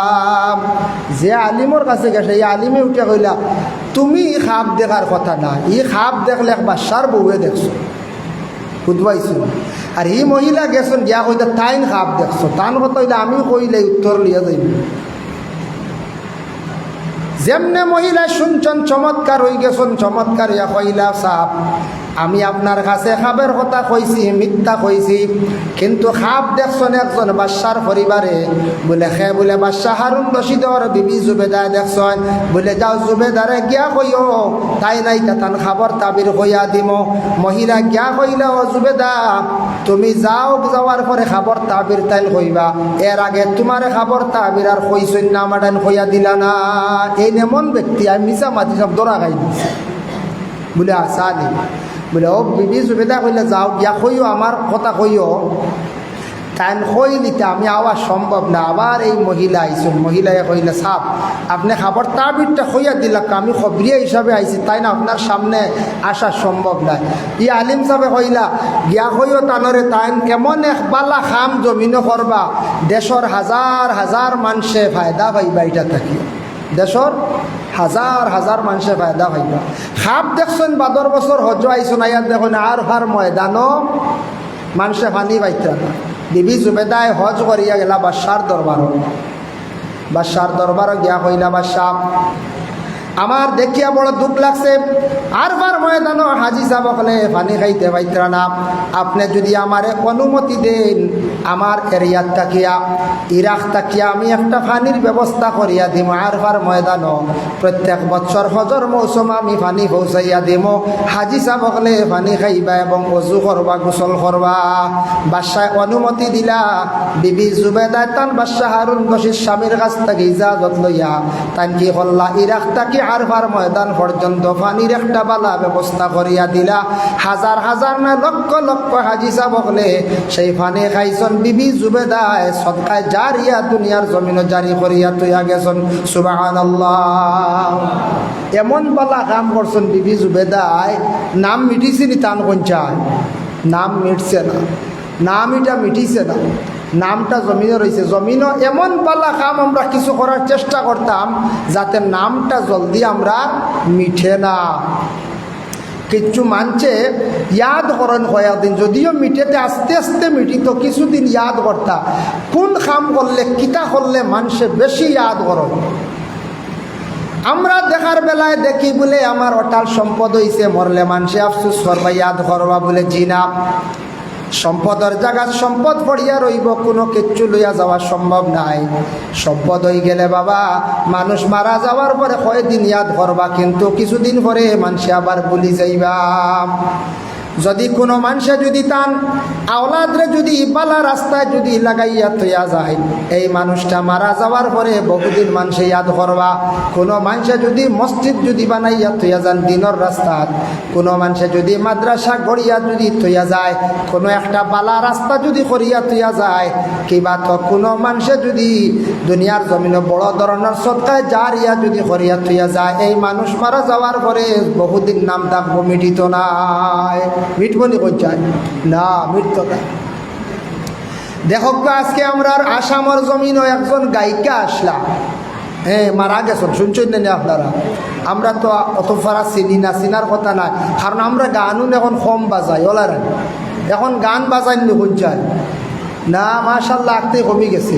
যে আলিমর কাছে গেছে, এই আলিমে উঠিয়া কইলা, "তুমি ই খাব দেখার কথা না, ই খাব দেখলে এক বাদশার বউয়ে দেখছো।" বুঝবাইছো? আর ই মহিলা গেছইন গিয়া কইতা, "তাইন খাব দেখছো।" তান কথা অইলে আমি কইলে উত্তর লইয়া যাইব। যেমনে মহিলা শুনছইন, চমৎকার অইগেছইন, চমৎকার অইয়া কইলা, "সাব, আমি আপনার কাছে খাবের কথা কইছি, মিথ্যা কইছি, কিন্তু খাব দেখছইন একজন বাদশার পরিবারে, বুলে কে বুলে বাদশা হারুন রশিদর বিবি জুবেদায় দেখছইন, বুলে যাও জুবেদারে গিয়া কইও, তাইন আইতা তান খাবর তাবির কইয়া দিমু। মহিলা গিয়া কইলা, ও জুবেদা, তুমি যাও, যাওয়ার পরে খাবর তাবির তাইন কইবা, এর আগে তুমারে খাবর তাবির আর কইছইন না, আমারে তাইন কইয়া দিলা না। এইন এমন ব্যক্তি, আমি মিছা মাতি সব ধরা খাই দিছি। বুলে, আচ্ছা নি। বুলে, ও বিবি জুবেদা কইলা, যাও গিয়া কইও, আমার কথা কইও। তাইন কইলিতা আমি আওয়া সম্ভব না। আবার এই মহিলা আইছইন, মহিলায় কইলা, সাব, আপনে খাবর তাবিরটা কইয়া দিলাউক্কা, আমি খবরিয়া হিসাবে আইছি, তাইন আপনার সামনে আসা সম্ভব নায়। ই আলিম সাবে কইলা, গিয়া কইও তানরে, তাইন এমন এক বালা কাম জমিনো করবা, দেশর হাজার হাজার মানষে ফায়দা পাইবা ইটা থাকি। দেশর হাজার হাজার মানষে ফায়দা পাইবা। খাব দেখছইন, বাদর বছর হজ্জ আইছইন, আইয়া দেখইন আরফার ময়দানো মানষে পানি পাইতরা না। বিবি জুবেদায় হজ করিয়া গেলা বাদশার দরবারো। বাদশার দরবারো গিয়া কইলা, বাদশা, আমার দেখিয়া বড় দুখ লাগছে, আরফার ময়দানো হাজি সাব অকলে পানি খাইতে পাইতরা না। আপনে যুদি আমারে অনুমতি দেইন, আমার এরিয়াত থাকিয়া, ইরাক থাকিয়া আমি একটা পানির ব্যবস্থা করিয়া দিমু। আরফার ময়দানো প্রত্যেক বছর হজর মৌসুম আমি পানি পৌঁছাইয়া দিমু। হাজি সাব অকলে পানি খাইবা এবং অজু করবা, গোসল করবা। বাদশায় অনুমতি দিলা। বিবি জুবেদায় তান বাদশা হারুন রশিদ স্বামীর কাছ থাকি ইজাজত লইয়া তাইন কি করলা, ইরাক থাকি আরফার ময়দান পর্যন্ত পানির একটা বালা ব্যবস্থা করিয়া দিলা। হাজার হাজার না, লক্ষ লক্ষ হাজি সাব অকলে সেই পানি খাইছইন। বিবি জুবেদায় সদকায়ে জারিয়া দুনিয়ার জমিনো জারি করিয়া থইয়া গেছইন। সুবহানাল্লাহ। এমন বালা কাম করছইন বিবি জুবেদায়, নাম মিটিছে নি তান কইনচায়? নাম মিটছে না। নাম ইটা মিটিছে না, নামটা জমিনো রইছে। জমিনো এমন বালা কাম আমরা কিছু করার চেষ্টা করতাম, যাতে নামটা জলদি আমরার মিটে না। কিচ্ছু মানষে ইয়াদ করইন কয়েকদিন, যদিও মিটেতে আস্তে আস্তে মিটিতো, কিছুদিন ইয়াদ করতা। কুন কাম করলে, কিতা করলে মানষে বেশি ইয়াদ করইন? আমরা দেখার বেলায় দেখি বুলে আমার অটাল সম্পদ অইছে, মরলে মানষে আফসুস করবা, ইয়াদ করবা বুলে, জি না। সম্পদর জাগাত সম্পদ পড়িয়া রইবো, কুনু কিচ্ছু লইয়া যাওয়া সম্ভব নায়। সম্পদ অইগেলে বাবা, মানুষ মারা যাওয়ার পরে কয়দিন ইয়াদ করবা, কিন্তু কিছুদিন পরে মানষে আবার ভুলি যাইবা। যুদি কুনু মানষে যুদি তান আওলাদরে যুদি বালা রাস্তায় যুদি লাগাইয়া থইয়া যায়, এই মানুষটা মারা যাওয়ার পরে বহুদিন মানষে ইয়াদ করবা। কুনু মানষে যুদি মসজিদ যুদি বানাইয়া থইয়া যান দিনর রাস্তাত, কুনু মানষে যুদি মাদ্রাসা গড়িয়া যুদি থইয়া যায়, কুনু একটা বালা রাস্তা যুদি করিয়া থইয়া যায়, কিবা তো কুনু মানষে যুদি দুনিয়ার জমিনো বড় ধরনর সদকায়ে জারিয়া যুদি করিয়া থইয়া যায়, এই মানুষ মারা যাওয়ার পরে বহুদিন নাম থাকবো, মিটিতো নায়। মিটবো নি কইনচায়? না, মিটতো না। দেখউক্কা, আজকে আমরার আসামর জমিনো একজন গায়িকা আছলা, হ্যাঁ, মারা গেছইন, শুনছইন না নি আপনারা? আমরা তো অত ফারা চিনি না, চিনার কথা নায়, কারণ আমরা গান-উন এখন কম বাজাই, অলারে। এখন গান বাজাইন নি কইনচায়? না, মাশাআল্লাহ, আখতেউ কমি গেছে।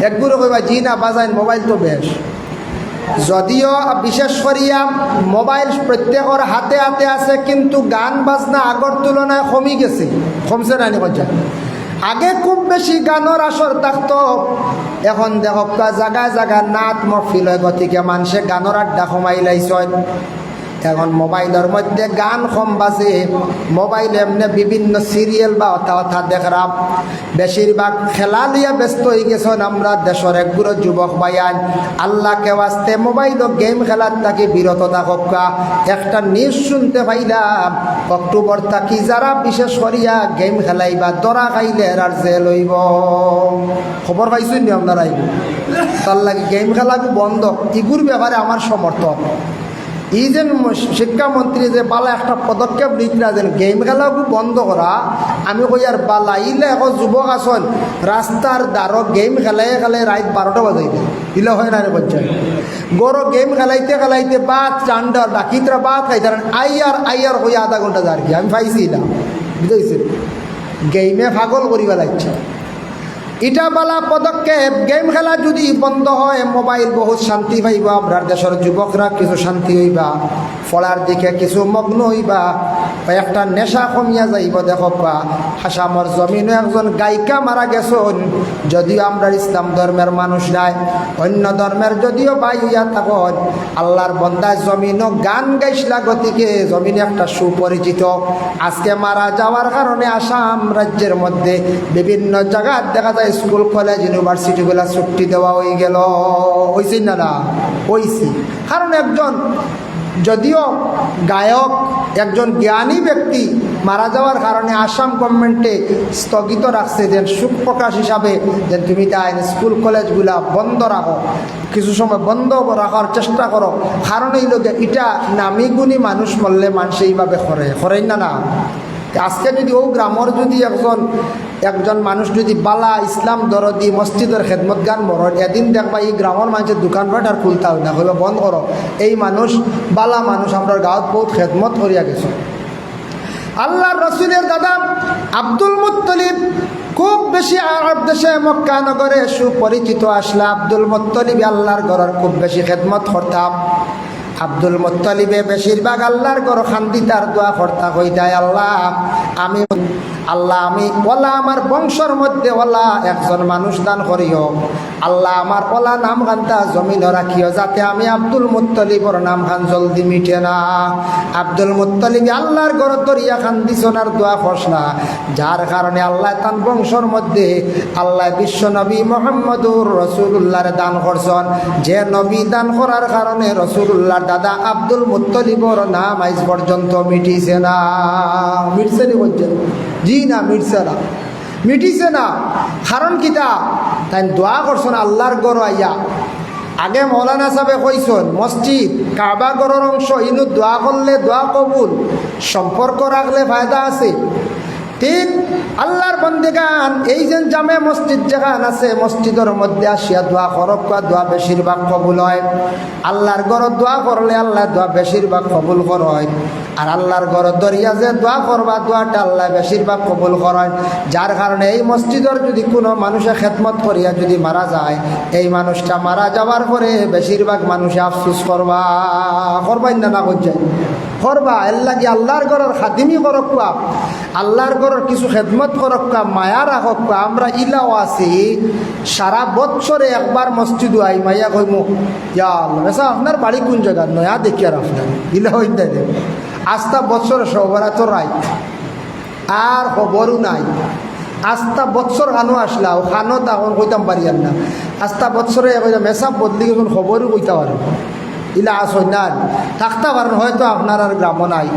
একগুরে কইবা, জি না, বাজাইন, মোবাইল তো বেশ। যদিও বিশেষ করিয়া মোবাইল প্রত্যেকর হাতে হাতে আছে, কিন্তু গান বাজনা আগর তুলনায় কমি গেছে। কমছে না নি কইনচায়? আগে খুব বেশি গানর আসর থাকতো, এখন দেখউক্কা জাগায় জাগায় নাত মহফিল অয়, গতিকে মানষে গানর আড্ডা কমাইলাইছইন। এখন মোবাইলর মধ্যে গান কম বাজে, মোবাইল এমনে বিভিন্ন সিরিয়াল বা অতা অতা দেখরাম, বেশিরভাগ খেলা লইয়া ব্যস্ত অইগেছইন। আমরা দেশর একগুলো যুবক ভাইয়াইন, আল্লাহকে ওয়াস্তে মোবাইলো গেম খেলার থাকি বিরত থাকউক্কা। একটা নিউজ শুনতে পাইলাম, অক্টোবর থাকি যারা বিশেষ করিয়া গেম খেলাইবা, ধরা খাইলে এরার জেল অইবো। খবর পাইছইন নি আপনারা? ইগু তার লাগি গেম খেলাগু বন্ধ, ইগুর ব্যাপারে আমার সমর্থন। ই যে ম-, শিক্ষামন্ত্রী যে বালা একটা পদক্ষেপ নিতরা, যেন গেম খেলাগু বন্ধ করা, আমি কইয়ার বালা। ইলা এখন যুবক আছইন, রাস্তার ধারো গেম খেলাইয়া খেলাইয়া রাইত বারোটা বাজাই দেয়, ইলা অয় না নি কইনচায়? ঘরো গেম খেলাইতে খেলাইতে ভাত রান্ধার বাকি, তারা ভাত খাইতারা, আইয়ার আইয়ার কইয়া আধা ঘন্টা যারগি, আমি পাইছি ইলা, বুঝাইছে? গেমে পাগল করিবা লাগছে। ইটা বালা পদক্ষেপ। গেম খেলা যুদি বন্ধ অয়, মোবাইল বহুত শান্তি পাইবা, আমরার দেশর যুবকরা কিছু শান্তি অইবা, পড়ার দিকে কিছু মগ্ন অইবা। অউ একটা নেশা কমিয়া যাইবো। দেখউক্কা, আসামর জমিনো একজন গায়িকা মারা গেছইন। যদিও আমরার ইসলাম ধর্মের মানুষ নায়, অইন্য ধর্মের যদিও ভাই অইয়া থাকইন, আল্লার বন্দায় জমিনো গান গাইছলা গতিকে জমিনো একটা সুপরিচিত। আজকে মারা যাওয়ার কারণে আসাম রাজ্যের মধ্যে বিভিন্ন জাগাত দেখা যায় স্কুল, কলেজ, ইউনিভার্সিটিগুলা ছুটি দেওয়া অইগেলো। অইছে না, না? অইছে। কারণ একজন যদিও গায়ক, একজন জ্ঞানী ব্যক্তি মারা যাওয়ার কারণে আসাম গভর্নমেন্টে স্থগিত রাখছে, যেন শোক প্রকাশ হিসাবে যেন তুমি তাইন স্কুল কলেজগুলা বন্ধ রাখো, কিছু সময় বন্ধ রাখার চেষ্টা করো। কারণ অইলো গিয়া, ইটা নামি গুণী মানুষ মরলে মানষে ইভাবে করে, করেন না, না? আজকে যুদি অউ গ্রামর যুদি একজন, একজন মানুষ যুদি বালা ইসলাম দরদি মসজিদর খেদমতগার মরইন, এদিন দেখবা ই গ্রামর মানষে দোকানপাট আর খুলতা অয় না, কইবা, "বন্ধ করো।" এই মানুষ, বালা মানুষ, আমরার গাঁওত বহুত খেদমত করিয়া গেছে। আল্লার রসুলের দাদা আব্দুল মুত্তলিব খুব বেশি আরব দেশে মক্কা নগরে সুপরিচিত আছলা। আব্দুল মুত্তলিবে আল্লার ঘরর খুব বেশি খেদমত করতা। আব্দুল মুত্তলিবে বেশিরভাগ আল্লার ঘরো কান্দিতা আর দোয়া করতা, কইতা, "আল্লাহ, আমি, আল্লাহ, আমি অলা আমার বংশর মধ্যে অলা একজন মানুষ দান করিও। আল্লাহ, আমার অলা নামখানতা জমিনো রাখিও, যাতে আমি আব্দুল মুত্তলিবর নামখান জলদি মিটে না।" আব্দুল মুত্তলিবে আল্লার ঘরো ধরিয়া কান্দিছইন আর দোয়া করছলা। যার কারণে আল্লায় তান বংশর মধ্যে আল্লায় বিশ্ব নবী মুহাম্মদুর রাসূলুল্লাহরে দান করছইন। যে নবী দান করার কারণে রাসূলুল্লাহর দাদা আব্দুল মুত্তলিবর নাম আইজ পর্যন্ত মিটিছে না। মিটছে নি বলছেন? জি না, মিটছে না, মিটিছে না। কারণ কিতা? তাইন দোয়া করছইন আল্লার ঘরো আইয়া। আগে মৌলানা সাবে কইছইন, মসজিদ, কাবা ঘরর অংশ, ইনো দোয়া করলে দোয়া কবুল, সম্পর্ক রাখলে ফায়দা আছে। ঠিক আল্লার বন্দেগান, এই যে জামে মসজিদ যেখান আছে, মসজিদর মধ্যে আসিয়া দোয়া করউক্কা, দোয়া বেশিরভাগ কবুল অয়। আল্লার ঘরো দোয়া করলে আল্লায় দোয়া বেশিরভাগ কবুল করইন। আর আল্লার ঘরো ধরিয়া যে দোয়া করবা, দোয়াটা আল্লায় বেশিরভাগ কবুল করইন। যার কারণে এই মসজিদর যুদি কুনু মানুষে খেদমত করিয়া যুদি মারা যায়, এই মানুষটা মারা যাওয়ার পরে বেশিরভাগ মানুষে আফসোস করবা, করবা না, না করছে? করবা। এরলাগি আল্লার ঘরর খাদিমি করউক্কা, আল্লার ঘরর কিছু খেদমত করউক্কা, মায়া রাখউক্কা। আমরা ইলাও আছি, সারা বৎসরে একবার মসজিদো আইমু, আইয়া কইমু, "ইয়া আল্লাহ, বেটা, আপনার বাড়ি কুন জাগাত? নয়া দেখিয়ার আপনার।" ইলা অইন না নি? আস্তা বৎসর সবরাতর রাইত, আর খবরও নাই। আস্তা বৎসর খানো আছলা, অউ খানো তখন কইতাম পারিয়ার না। আস্তা বৎসরে কইতাম, মেসাব বদলি গেছইন, খবরও কইতা পারইন না। ইলা আছইন না, থাকতা পারইন, হয়তো আপনার আর গ্রামো নাই।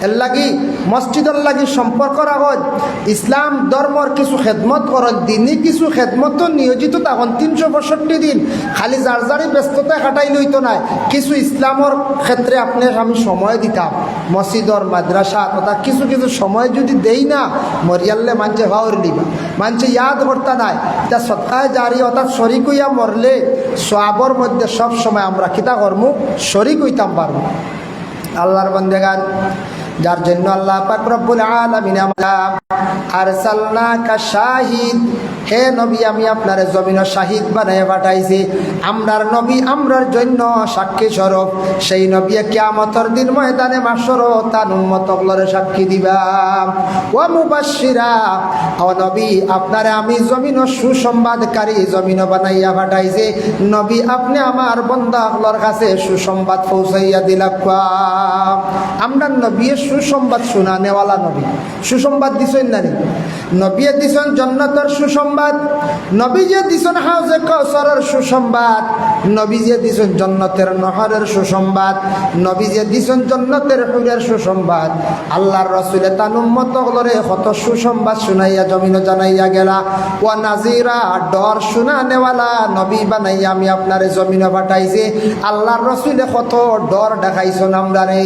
এরলাগি মসজিদর লাগি সম্পর্ক রাখইন, ইসলাম ধর্মর কিছু খেদমত করইন, দিনি কিছু খেদমতো নিয়োজিত থাকইন তিনশো পঁয়ষট্টি দিন। খালি যার যারই ব্যস্ততায় কাটাইলে অইতো নায়, কিছু ইসলামর ক্ষেত্রে আপনে আমি সময় দিতাম। মসজিদর, মাদ্রাসা, অর্থাৎ কিছু কিছু সময় যুদি দেই না, মরিয়ারলে মানষে পাহরিলিবা, মানষে ইয়াদ করতা নায়। ইটা সদকায়ে জারিয়া, অর্থাৎ শরিক অইয়া মরলে সওয়াবর মধ্যে সব সময় আমরা কিতা করমু? শরিক অইতাম পারমু। আল্লার বন্দেগান, যার জন্য আল্লাহ পাক রব্বুল আলামিন আমরা আরসালনাকা শাহিদ, হে নবী, আমি আপনারে জমিনো শাহিদ বানাইয়া পাঠাইছি। আমরার নবী আমরার জন্য সাক্ষী স্বরূপ। সেই নবী কিয়ামতর দিন ময়দানে মাহশরো তান উম্মত অকলরে সাক্ষী দিবা। ওয়া মুবাশশিরা, ও নবী, আপনারে আমি জমিনো সুসংবাদকারী জমিনো বানাইয়া পাঠাইছি। নবী, আপনে আমার বন্দা অকলর কাছে সুসংবাদ পৌঁছাইয়া দিলাউক্কা। আমরার নবীয়ে সুসংবাদ শুনানেওয়ালা নবী। সুসংবাদ দিছইন না নি? নবীয়ে দিছইন জন্নতর সুসংবাদ, নবীজিয়ে দিছইন হাউজে কাউসারর সুসংবাদ, নবীজিয়ে দিছইন জন্নতর নহরর সুসংবাদ, নবীজিয়ে দিছইন জন্নতর হুরর সুসংবাদ। আল্লার রসুলে তান উম্মত অকলরে কত সুসংবাদ শুনাইয়া জমিনো জানাইয়া গেলা। ওয়া নাজিরা, ডর শুনানেওয়ালা নবী বানাইয়া আমি আপনারে জমিনো পাঠাইছি। আল্লার রসুলে কত ডর দেখাইছইন আমরারে,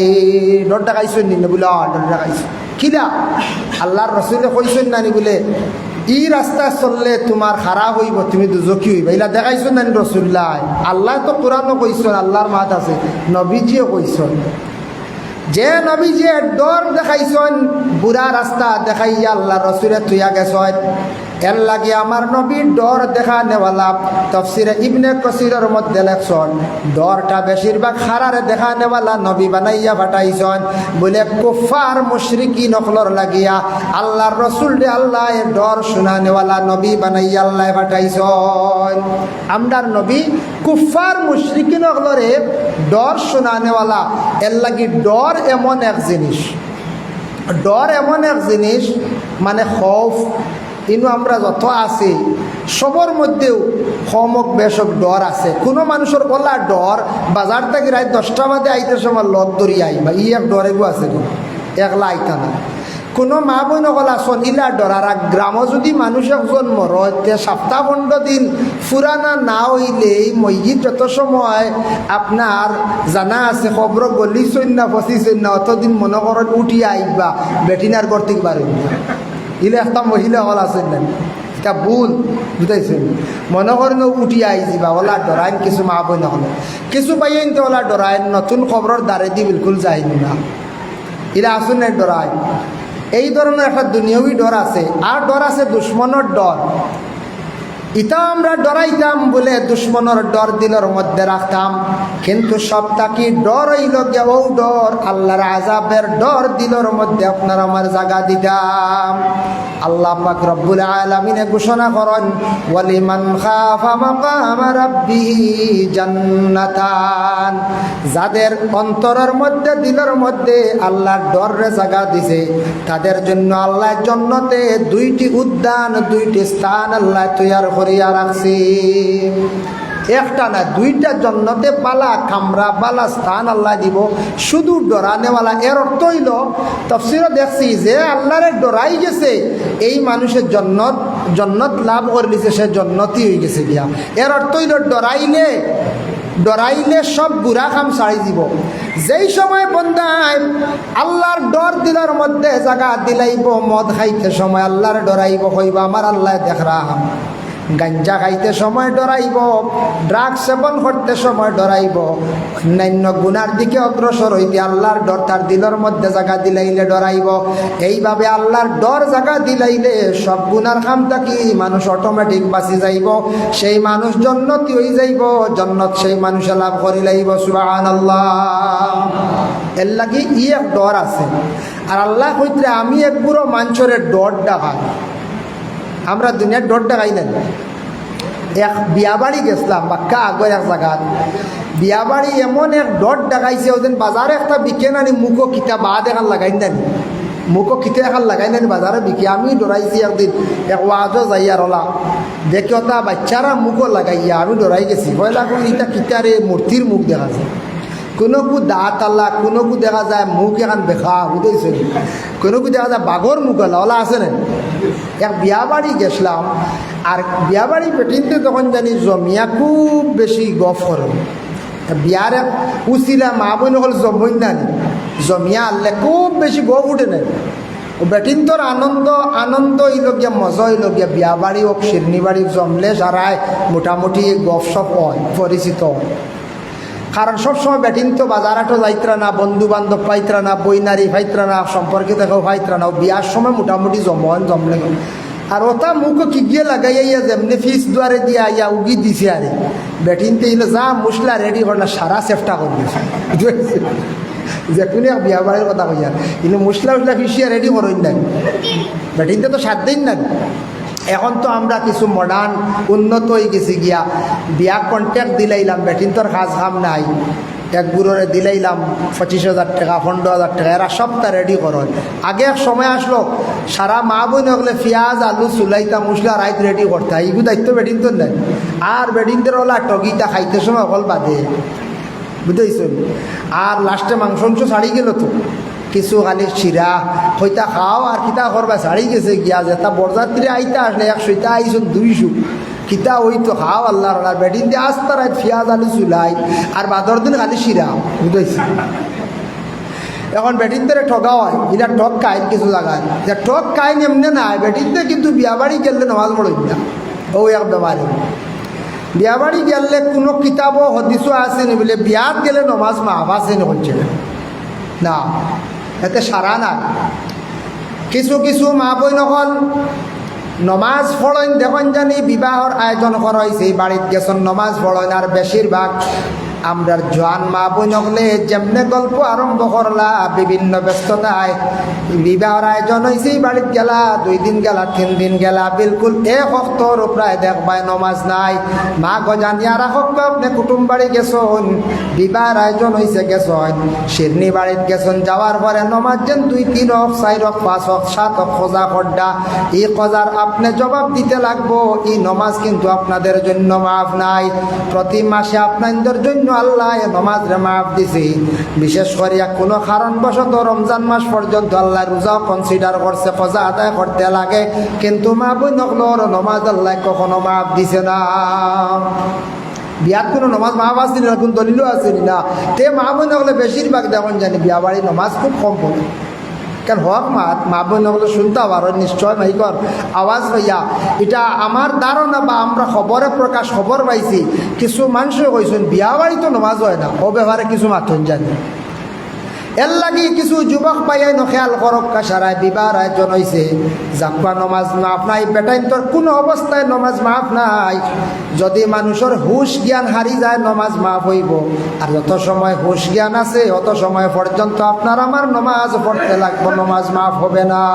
ডর দেখাইছইন নি? বলে, "আ, ডর দেখাইছইন।" কিলা? আল্লার রসুলে কইছইন না নি বুলে, "ই রাস্তায় চললে তুমার খারাপ অইবো, তুমি দুজখি অইবা।" ইলা দেখাইছইন না নি রসুল্লায়? আল্লায় তো কোরআনো কইছইন, আল্লার মাত আছে, নবীজিয়ে কইছইন। যে নবীজিয়ে ডর দেখাইছইন, বুরা রাস্তা দেখাইয়া আল্লার রসুলে থুইয়া গেছইন, এর লাগি আমার নবী ডর দেখানেওয়ালা। তফসিরে ইবনে কসিরর মধ্যে লেখছইন, ডরটা বেশিরভাগ হারারে দেখানেওয়ালা নবী বানাইয়া পাঠাইছইন। বুলে কুফফার মুশরিকিন অকলর লাগিয়া আল্লার রসুলরে আল্লায় ডর শুনানেওয়ালা নবী বানাইয়া আল্লায় পাঠাইছইন। আমরার নবী কুফফার মুশরিকিন অকলরে ডর শুনানেওয়ালা। এর লাগি ডর এমন এক জিনিস, ডর এমন এক জিনিস, মানে খৌফ, ইনো আমরা যত আছি, সবর মধ্যেও কমক বেশক ডর আছে। কুনু মানুষর অলা ডর, বাজার থাকি রাইত দশটা বাদে আইতে সময় লগ ধরিয়া আইবা, ই এক ডর এগু আছে গো, একলা আইতা না। কুনু মা বইন অকল আছইন, ইলা ডর। আর গ্রামো যুদি মানুষ একজন মরইন, তে সাপ্তা পনরো দিন ফুরানা না অইলে ই মইয়িত যত সময় আপনার জানা আছে, কবরো গলিছইন না, পচিছইন না, অতদিন মনো করইন উঠিয়া আইবা, বেটিন আর ঘর থাকি বারইন না। ইলা একটা মহিলা অকল আছইন না, ইটা ভুল, বুঝাইছইন? মনো করইন উঠিয়া আইযিবা, অলা ডরাইন কিছু মা বইন অকল। কিছু ভাইয়াইন্তে অলা ডরাইন, নতুন কবরর দ্বারেদি বিলকুল যাইন না, ইলা আছইন না ডরাইন। এই ধরনর একটা দুনিয়াবি ডর আছে। আর ডর আছে দুশমনর ডর। ইতা আমরা ডরাইতাম বুলে দুশমনর ডর দিলর মধ্যে রাখতাম, কিন্তু সব থাকি ডর অইলো গিয়া অউ ডর, আল্লার আযাবের ডর দিলর মধ্যে আপনার আমার জাগা দিতাম। আল্লাহ পাক রব্বুল আলামিনে ঘোষণা করইন, "ওয়ালিমান খাফা মাকামা রাব্বিহি জান্নাতান।" যাদের অন্তরর মধ্যে, দিলর মধ্যে আল্লার ডররে জাগা দিছে, তাদের জন্য আল্লায় জন্নতে দুইটি উদ্যান, দুইটি স্থান আল্লায় তৈয়ার করিয়া রাখছে। একটা না, দুইটা জন্নতে বালা কামরা, বালা স্থান আল্লায় দিবো, শুধু ডরানেওয়ালা। এর অর্থ অইলো, তফসিরো দেখছি যে আল্লারে ডরাই গেছে, এই মানুষের জন্নত, জন্নত লাভ করিলিছে, সে জন্নতি অইগেছে গিয়া। এর অর্থ অইলো ডরাইলে, ডরাইলে সব বুরা কাম ছাড়ি দিবো। যেই সময় বন্দায় আল্লার ডর দিলর মধ্যে জাগা দিলাইবো, মদ খাইতে সময় আল্লারে ডরাইবো, কইবো, "আমার আল্লায় দেখরা।" গাঞ্জা খাইতে সময় ডরাইবো, ড্রাগ সেবন করতে সময় ডরাইবো, অন্যান্য গুনার দিকে অগ্রসর অইতে আল্লার ডর তার দিলর মধ্যে জাগা দিলাইলে ডরাইবো। এইভাবে আল্লার ডর জাগা দিলাইলে সব গুনার কাম থাকি মানুষ automatic বাচি যাইবো। সেই মানুষ জন্নতি অইযাইবো, জন্নত সেই মানুষে লাভ করিলাইবো। সুবহানাল্লাহ। এর লাগি ই এক ডর আছে। আর আল্লায় কইতরা, "আমি এক বুড়ো মানষরে ডর ডাকাই।" আমরা দুনিয়ার ডর ডাকাই না। এক বিয়া বাড়ি গেছলাম, বাক্কা আগর এক জাগাত। বিয়া বাড়ি এমন এক ডর ডাকাইছে, অউ যেন বাজারে একটা বিকে নানি, মুখো কিতা বাদ এখান লাগাইন নানি, মুখো কিতা এখান লাগাইন নানি, বাজারে বিকে। আমি ডরাইছি একদিন, এক ওয়াজো যাইয়ার অলা, দেখি অতা বাইচ্চারা মুখো লাগাইয়া, আমি ডরাই গেছি। পয়লা কই, "ইতা কিতা রে, মূর্তির মুখ দেখা যায়।" কুনুগু দাঁত আলা, কুনুগু দেখা যায় মুখ এখান বেখা, বুঝাইছে? কুনুগু দেখা যায় বাঘর মুখ আলা, অলা আছে না? এক বিয়া বাড়ি গেছলাম, আর বিয়া বাড়ি বেটিন্তে তখন জানি জমিয়া খুব বেশি গফ করে। তা বিয়ার এক উছিলা, মা বইন অকল জমইন নানি, জমিয়া আনলে খুব বেশি গফ উঠে নাই। অউ বেটিন্তর আনন্দ, আনন্দ অইলো গিয়া, মজা অইলো গিয়া, বিয়া বাড়ি অউক, শিরনি বাড়ি জমলে সারায় মোটামুটি গফ সফ অয়, পরিচিত অয়। কারণ সবসময় বেটিন্তে বাজার হাটো যাইতরা না, বন্ধু বান্ধব পাইতরা না, বইনারি পাইতরা না, সম্পর্কিত কেউ পাইতরা না, অউ বিয়ার সময় মোটামুটি জমইন, জমলে। আর অতা মুখো কিগিয়ে লাগাইয়া যেমনে ফিছ দুয়ারে দিয়া আইয়া উগি দিছে আরে, বেটিন্তে ইনো যা মশলা রেডি করলা সারা সেফটা করি দিছে। যেকুনু এক বিয়া বাড়ির কথা কইয়ার, ইনো মশলা উশলা ফিছিয়া রেডি করইন না, বেটিন্তে তো সাত দিন না। এখন তো আমরা কিছু modern, উন্নত অইগেছি গিয়া, বিয়া contract দিলাইলাম, বেটিন্তর কাজ কাম নাই, এক বুড়োরে দিলাইলাম পঁচিশ হাজার টেকা, পনরো হাজার টেকা, এরা সবতা রেডি করইন। আগে এক সময় আছলো, সারা মা বইন অকলে পিয়াজ, আলু চুলাইতা, মশলা রাইত রেডি করতা, ইগু দায়িত্ব বেটিন্তর নাই। আর বেটিন্তর অলা ঠগিতা, খাইতে সময় অকল বাদে। বুঝাইছইন? আর লাস্টে মাংস উংস ছাড়ি গেলো তো, কিছু খালি শিরা, কইতা খাও আর কিতা করবা, ছাড়ি গেছে গিয়া। যেতা বরযাত্রী আইতা আছলে একশইতা আইছইন দুইশো, কিতা অইতো খাও আল্লার। আর বেটিন্তে আস্তা রাইত পিয়াজ আলু চুলাই, আর বাদর দিন খালি শিরা। বুঝাইছি? এখন বেটিন্তরে ঠগা অয়, ইলা ঠগ কাইন কিছু জাগাত। যে ঠগ কাইন এমনে নায়, বেটিন্তে কিন্তু বিয়া বাড়ি গেলে নমাজ পড়ইন না। অউ এক বেমারি। বিয়া বাড়ি গেলে কুনু কিতাবো হদিসো আছে নি বুলে বিয়াত গেলে নমাজ মাফ আছে নি কইছে না। না, এতে সারা নাই। কিছু কিছু মা বইন অকল নমাজ পড়ইন, দেখইন জানি বিবাহর আয়োজন করা অইছে, ই বাড়িত গেছইন নমাজ পড়ইন। আর বেশিরভাগ আমরার জোয়ান মা বইন অকলে যেমনে গল্প আরম্ভ করলা, বিভিন্ন ব্যস্ততায় বিবাহর আয়োজন অইছে, ই বাড়িত গেলা, দুই দিন গেলা, তিন দিন গেলা, বিলকুল এক অক্তর উপরায় দেখবায় নমাজ নাই। মা গো জানিয়া রাখউক্কা, আপনে কুটুম বাড়ি গেছইন, বিবাহর আয়োজন অইছে, গেছইন, শিরনি বাড়িত গেছইন, যাওয়ার পরে নমাজ যেন দুই তিন অক্ত, চাইর অক্ত, পাঁচ অক্ত, সাত অক্ত কজা কররা, ই কজার আপনে জবাব দিতে লাগবো। ই নমাজ কিন্তু আপনাদের জন্য মাফ নাই। প্রতি মাসে আপনাদের জন্য আল্লায় নমাজরে মাফ দিছে। বিশেষ করিয়া কুনু কারণবশত রমজান মাস পর্যন্ত আল্লায় রোজাও consider করছে, কজা আদায় করতে লাগে, কিন্তু মা বইন অকলর নমাজ আল্লায় কখনো মাফ দিছে না। বিয়াত কুনু নমাজ মাফ আছে নি না, কুনু দলিলও আছে নি না। তে মা বইন অকলে বেশিরভাগ দেখইন জানি বিয়া বাড়ি নমাজ খুব কম পড়ে। কারণ হক মাত, মা বইন অকলে হুনতা পারইন, নিশ্চয় মাইকর আওয়াজ পাইয়া। ইটা আমার ধারণা বা আমরা খবরে প্রকাশ খবর পাইছি, কিছু মানষে কইছইন বিয়া বাড়িত নমাজ অয় না, অউ ব্যাপারে কিছু মাতইন জানি। এরলাগি কিছু যুবক ভাইয়াইন খেয়াল করউক্কা, সারায় বিবাহর আয়োজন অইছে, যাউক্কা নমাজ মাফ নাই, বেটাইন্তর কুনু অবস্থায় নমাজ মাফ নাই। যদি মানুষর হুশ জ্ঞান হারি যায়, নমাজ মাফ অইবো। আর যত সময় হুশ জ্ঞান আছে, অত সময় পর্যন্ত আপনার আমার নমাজ পড়তে লাগবো, নমাজ মাফ হবে না।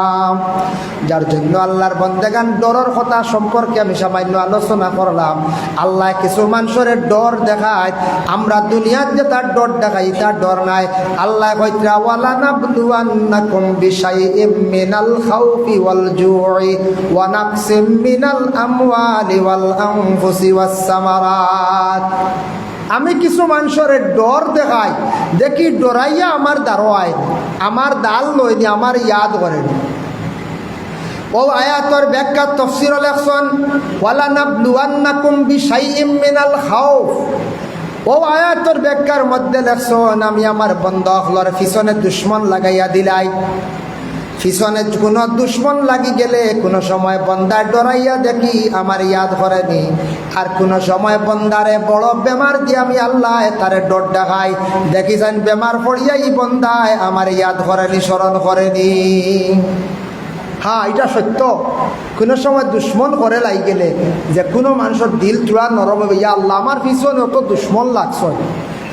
যার জন্য আল্লার বন্দেগান, ডরর কথা সম্পর্কে আমি সামান্য আলোচনা করলাম। আল্লায় কিছু মানষরে ডর দেখাইন, আমরা দুনিয়াত যেতার ডর দেখাই, ইতার ডর নাই। আল্লায় কইতরা, "ওয়ালানাবলুওয়ান্নাকুম বিশাইইম মিনাল খাউফি ওয়াল জুই ওয়া নাকসিম মিনাল আমওয়ালি ওয়াল আনফুসি ওয়াস সামারাত।" আমি কিছু মানষরে ডর দেখাই, দেখি ডরাইয়া আমার দ্বারো আইন, আমার দাল লইনি, আমার ইয়াদ করেনি। অউ আয়াতর ব্যাখ্যা তফসিরো লেখছইন, "ওয়ালানাবলুওয়ান্নাকুম বিশাইইম মিনাল খাউফ।" অউ আয়াতর ব্যাখ্যার মধ্যে লেখছইন, "আমি আমার বন্দা অকলর পিছনে দুশমন লাগাইয়া দিলাই।" পিছনে কুনু দুশমন লাগি গেলে কুনু সময় বন্দায় ডরাইয়া দেখি আমার ইয়াদ করেনি, আর কুনু সময় বন্দারে বড় বেমার দিয়া আমি আল্লায় তারে ডর দেখাই, দেখি যাইন বেমার পড়িয়া ই বন্দায় আমার ইয়াদ করেনি, স্মরণ করেনি। হ্যাঁ, ইটা সত্য। কুনু সময় দুশমন করে লাগি গেলে যে কুনু মানষর দিল থুড়া নরম অইবো, "ইয়া আল্লাহ, আমার পিছনে অত দুশমন লাগছইন,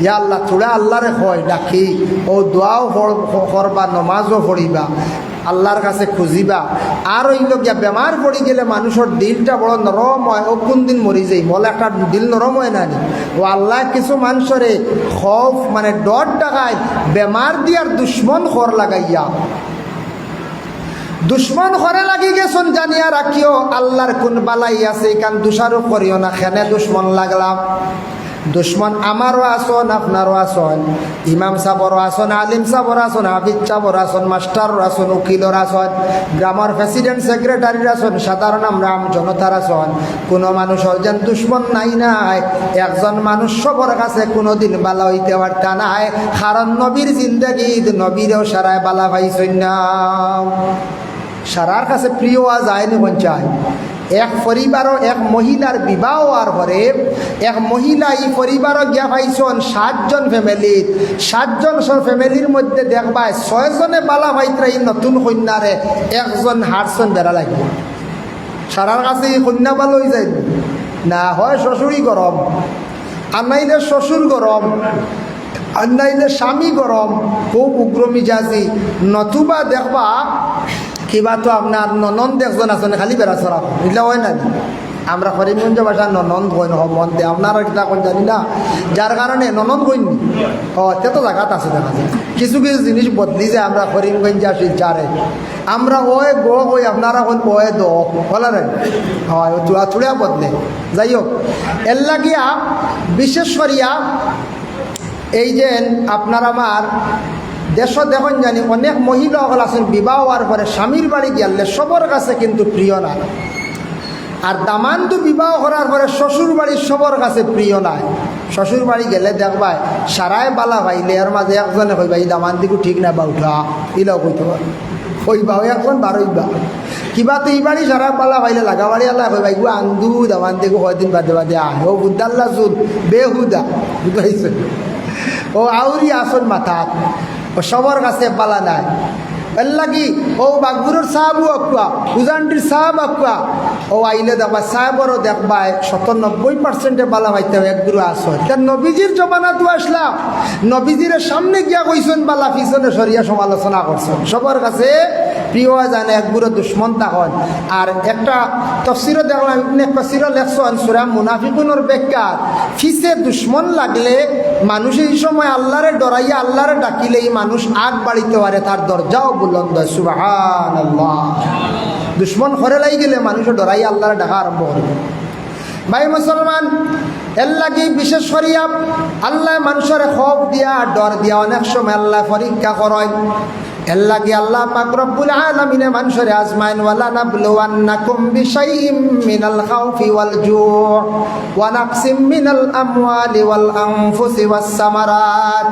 ইয়া আল্লাহ।" থুড়া আল্লারে কয়, ডাকি, অউ দোয়াও পড়-, প-, করবা, নমাজও পড়িবা, আল্লার কাছে খুজিবা। আর অইলো গিয়া বেমার পড়ি গেলে মানষর দিলটা বড় নরম অয়, অউ কুনদিন মরি যাইমু, অলা একটা দিল নরম অয় না নি? অউ আল্লায় কিছু মানষরে খৌফ মানে ডর দেখাইন, বেমার দিয়ার দুশমন কর লাগাইয়া। দুশমন করে লাগি গেছইন জানিয়া রাখিও, আল্লার কুন বালাই আছে, ইখান দোষারোপ করিও না, কেনে দুশমন লাগলাম। দুশমন আমারও আছইন, আপনারও আছইন, ইমাম সাবরও আছইন, আলিম সাবর আছইন, হাফিজ সাবর আছইন, মাস্টারর আছইন, উকিলর আছইন, গ্রামর প্রেসিডেন্ট সেক্রেটারির আছইন, সাধারণ আমরা আম জনতার আছইন। কুনু মানুষর যেন দুশমন নাই নাই। একজন মানুষ সবর কাছে কুনুদিন বালা অইতে পারতা নায়, কারণ নবীর জিন্দেগিত নবীরেও সারায় বালা পাইছইন না। সারার কাছে প্রিয় অওয়া যায়নি কইন চাই। এক পরিবারো এক মহিলার বিবাহ অওয়ার পরে এক মহিলা ই পরিবারো গিয়া পাইছইন সাতজন ফ্যামিলিত, সাতজন ফ্যামিলির মধ্যে দেখবায় ছয়জনে বালা পাইতরা ই নতুন কইন্যারে, একজন হারছইন বেড়া লাগিয়া। সারার কাছে ই কইন্যা বালা অই যায়নি? না, হয় শ্বশুরই গরম, আর নাইলে শ্বশুর গরম, আর নাইলে স্বামী গরম, খুব উগ্র মিজাজি, নতুবা দেখবা কিবা তো আপনার ননন্দ একজন আছইন, খালি বেড়া চড়া, ইলা অয় না নি? আমরা করিমগঞ্জ ভাষা ননন্দ কইন, হ, মন দে, আপনারা কিতা কইন জানি না, যার কারণে ননন্দ কইন নি। ও, তে তো জাগাত আছে দেখা যায়। কিছু কিছু জিনিস বদলি যায়, আমরা করিমগঞ্জ আর শিলচরে। আমরা ওয়ে গো কই, আপনারা কইন ওয়ে দো, বলা রে? হয়, ও থুড়া থুড়া বদলে। যাই হোক, এর লাগিয়া বিশেষ করিয়া এই যে আপনার আমার দেশো দেখইন জানি অনেক মহিলা অকল আছইন, বিবাহ অওয়ার পরে স্বামীর বাড়ি গেলে সবর কাছে কিন্তু প্রিয় না। আর দামান্দু বিবাহ করার পরে শ্বশুর বাড়ির সবর কাছে প্রিয় নায়। শ্বশুর বাড়ি গেলে দেখবায়, সারায় বালা পাইলে এর মাঝে একজনে কইবা, "ই দামান্দিগু ঠিক না বাউটা", ইলাও কইতে পারে। কইবা, ওই একজন বারইবা। কিবা তো ই বাড়ি সারায় বালা পাইলে লাগা বাড়ি আল্লাহ কইবা, "ইগু আন্দু দামান্দিগু কয়দিন বাদে বাদে আয়, ও বুদ্ধাল্লা চুল, বেহুদা", বুঝাইছে? ও আউরি আসল মাথাত, ও সবর কাছে বালা নায়। এর লাগি অউ বাগগুরুর সাবও আকুয়া, উজানটির সাব আকুয়া, অউ আইলে দেখবায় সাবরও দেখবায় শত নব্বই পার্সেন্টে বালা পাইতা, একগুরু আছইন। তার নবীজির জমানাত আছলা, নবীজিরে সামনে গিয়া কইছইন বালা, পিছনে সরিয়া সমালোচনা করছইন। সবর কাছে প্রিয় অয় জানে একগুরু দুশমন থাকইন। আর একটা তফসিরও দেখলাম, ইবনে কাসিরও লেখছইন, সূরা মুনাফিকুনর ব্যাখ্যা, পিছে দুশমন লাগলে মানুষে ই সময় আল্লারে ডরাইয়া আল্লারে ডাকিলে ই মানুষ আগ বাড়িতে পারে, তার দরজাও বুলন্দ অয়। সুবহানাল্লাহ। দুশমন ঘরে লাগি গেলে মানুষে ডরাইয়া আল্লারে ডাকা আরম্ভ করে। ভাই মুসলমান, এর লাগি বিশেষ করিয়া আল্লায় মানুষরে খওফ দিয়া, ডর দিয়া অনেক সময় আল্লায় পরীক্ষা করইন। এর লাগি আল্লাহ পাক রব্বুল আলামিনে মানুষরে আজমাইন, "ওয়ালা নাবলুওয়ান্নাকুম বিশাইইম মিনাল খাউফি ওয়াল জুই ওয়া নাকসিম মিনাল আমওয়ালি ওয়াল আনফুসি ওয়াস সামারাত।"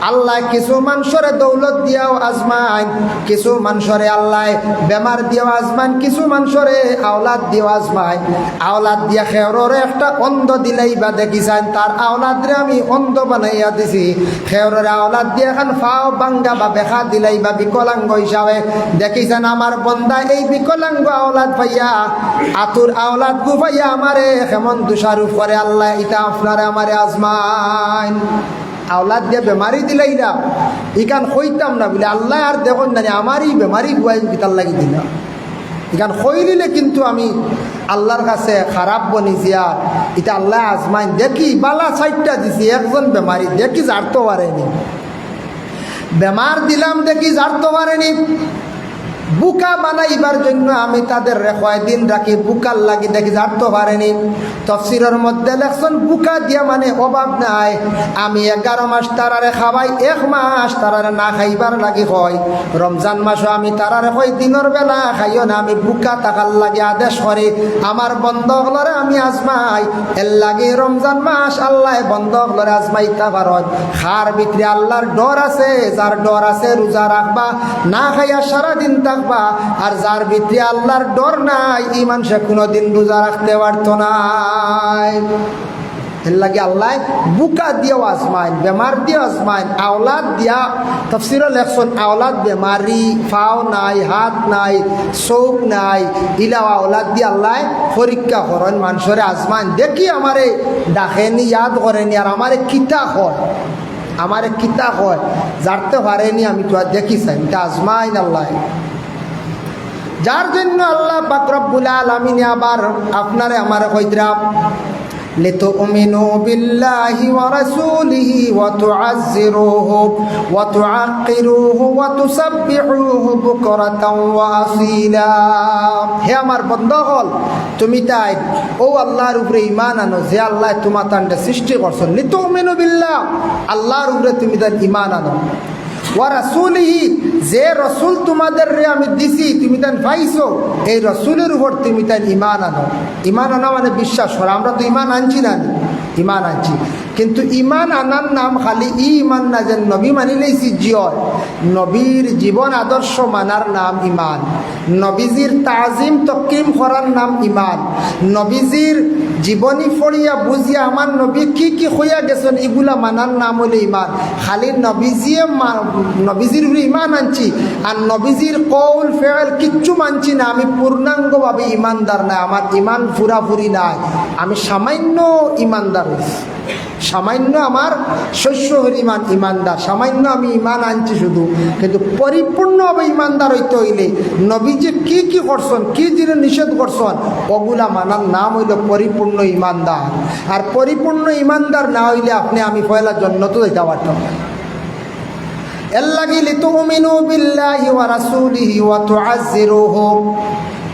আল্লায় কিছু মানুষরে দৌলত দিয়াও আজমাইন, কিছু মানুষরে আল্লায় বেমার দিয়াও আজমাইন, কিছু মানুষরে আওলাদ দিয়াও আজমাইন। আওলাদ দিয়া খেউররে একটা অন্ধ দিলাইবা, দেখিছইন, তার আওলাদরে আমি অন্ধ বানাইয়া দিছি। খেউররে আওলাদ দিয়া এখান পাও ভাঙ্গা বা বেকা দিলাইবা বিকলাঙ্গ হিসাবে, দেখিছইন, আমার বন্দা এই বিকলাঙ্গ আওলাদ পাইয়া, আতুর আওলাদগু পাইয়া আমারে কেমন দোষারোপ করে আল্লায়, ইতা আপনারে আমারে আজমাইন। আওলাদ দিয়া বেমারি দিলাইলা, ইখান কইতাম না বুলে আল্লায় আর দেখইন না নি, আমারই বেমারি গুয়াই কিতার লাগি দিলা। ইখান কইলিলে কিন্তু আমি আল্লার কাছে খারাপ বনি যিয়ার, ইতা আল্লায় আজমাইন। দেখি, বালা চাইরটা দিছি, একজন বেমারি, দেখি জারতো পারে নি। বেমার দিলাম, দেখি জারতো পারে নি। বুকা বানাইবার জন্য আমি তাদেররে কয়দিন রাখি, বুকার লাগি, দেখি জারতো পারে নি। তফসিরর মধ্যে লেখছইন, বুকা দিয়া মানে অভাব নাই। আমি এগারো মাস তারারে খাওয়াই, এক মাস তারারে না খাইবার লাগি কই। রমজান মাসও আমি তারারে কই, দিনর বেলা খাইও না, আমি বুকা থাকার লাগি আদেশ করি। আমার বন্দা অকলরে আমি আজমাই, এর লাগি রমজান মাস আল্লায় বন্দা অকলরে আজমাইতা পারইন। কার ভিতরে আল্লার ডর আছে, যার ডর আছে রোজা রাখবা, না খাইয়া সারা দিন থাকবা। আর যার ভিতরে আল্লার ডর নাই, ই মানষে কুনুদিন রোজা রাখতে পারতো নায়। এর লাগি আল্লায় বুকা দিয়াও আজমাইন, বেমার দিয়াও আজমাইন, আওলাদ দিয়া, তফসিরও লেখছইন, আওলাদ বেমারি, পাও নাই, হাত নাই, চউখ নাই, ইলাও আওলাদ দিয়া আল্লায় পরীক্ষা করইন, মানষরে আজমাইন। দেখি আমারে ডাকে নি, ইয়াদ করে নি, আর আমারে কিতা কয়, আমারে কিতা কয়, জারতে পারে নি, আমি তো আর দেখি চাই, ইতা আজমাইন আল্লায়। যার জন্য আল্লাহ পাক রব্বুল আলামিনে আবার আপনারে আমারে কইতরা, "লিতুমিনু বিল্লাহি ওয়া রাসূলিহি ওয়া তুআজ্জিরুহু ওয়া তুআক্কিরুহু ওয়া তুসাব্বিহুহু বুকরাতাও ওয়া আসীলা।" হে আমার বন্দা অকল, তুমি তাইন অউ আল্লার উপরে ঈমান আনো, যে আল্লায় তুমাতানরে সৃষ্টি করছইন। লিতুমিনু বিল্লাহ, আল্লার উপরে তুমি তাইন ঈমান আনো। ওয়া রাসূলিহি, যে রসুল তুমাদেররে আমি দিছি, তুমি তাইন পাইছো, এই রসুলর উপর তুমি তাইন ঈমান আনো। ঈমান আনা মানে বিশ্বাস করা। আমরা তো ঈমান আনছি না নি? ঈমান আনছি। কিন্তু ঈমান আনার নাম খালি ই ঈমান না যে নবী মানিলেই সিদ্ধি অয়। নবীর জীবন আদর্শ মানার নাম ঈমান। নবীজির তাজিম তকরিম করার নাম ঈমান। নবীজির জীবনী পড়িয়া বুঝিয়া আমার নবী কি কি কইয়া গেছইন ইগুলা মানার নাম অইলো ঈমান। খালি নবীজিয়ে মা-, নবীজির উপরে ঈমান আনছি, আর নবীজির কওল ফেল কিচ্ছু মানছি না, আমি পূর্ণাঙ্গভাবে ঈমানদার নায়, আমার ঈমান পুরাপুরি নায়, আমি সামান্য ঈমানদার অইছি। সামান্য আমার শস্য পরিমাণ ঈমানদার, সামান্য আমি ঈমান আনছি শুধু, কিন্তু পরিপূর্ণভাবে ঈমানদার অইতে অইলে নবীজি কি কি করছইন, কি জিনিস নিষেধ করছইন, অগুলা মানার নাম অইলো পরিপূর্ণ ঈমানদার। আর পরিপূর্ণ ঈমানদার না অইলে আপনে আমি পয়লা জন্নতো যাইতা পারতাম না। এর লাগি লিতুমিনু বিল্লাহি ওয়া রাসূলিহি ওয়া তুআজ্জিরুহু,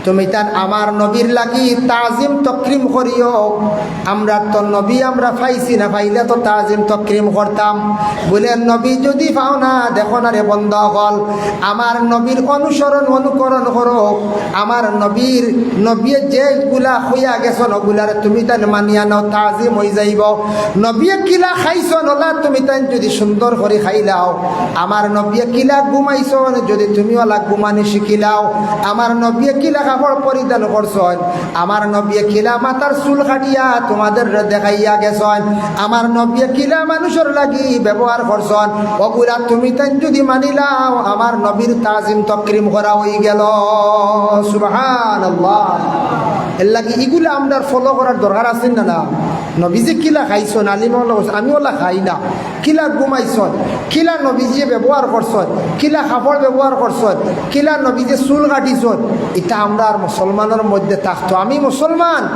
তুমি তান আমার নবীর লাগি তাজিম তকরিম করিও। আমরা তো নবী আমরা পাইছি না, পাইলে তো তাজিম তকরিম করতাম। বুলে, নবী যুদি পাও না, দেখো না রে বন্দা অকল, আমার নবীর অনুসরণ অনুকরণ করো। আমার নবীর, নবীয়ে যেগুলা কইয়া গেছইন, অগুলারে তুমি তান মানিয়া নাও, তাজিম অইযাইবো। নবীয়ে কিলা খাইছইন, অলা তুমি তান যুদি সুন্দর করি খাইলাও, আমার নবীয়ে কিলা ঘুমাইছইন, যুদি তুমি অলা ঘুমানি শিখিলাও, আমার নবীয়ে কিলা কাপড় পরিধান করছইন, আমার নবীয়ে কিলা মাথার চুল কাটিয়া তোমাদেররে দেখাইয়া গেছইন, আমার নবীয়ে কিলা মানুষর লাগি ব্যবহার করছইন, অগুলা তুমি তাইন যুদি মানিলাও, আমার নবীর তাজিম তকরিম করা অইগেলো। সুবহানাল্লাহ। এরলাগি ইগুলা আমরার follow করার দরকার আছে না, না? নবীজি কিলা খাইছইন, আলিম অকলে কইছইন, আমি অলা খাই না। কিলা ঘুমাইছইন, কিলা নবীজিয়ে ব্যবহার করছইন, কিলা কাপড় ব্যবহার করছইন, কিলা নবীজিয়ে চুল কাটিছইন, ইতা আমরার মুসলমানর মধ্যে থাকতো। আমি মুসলমান,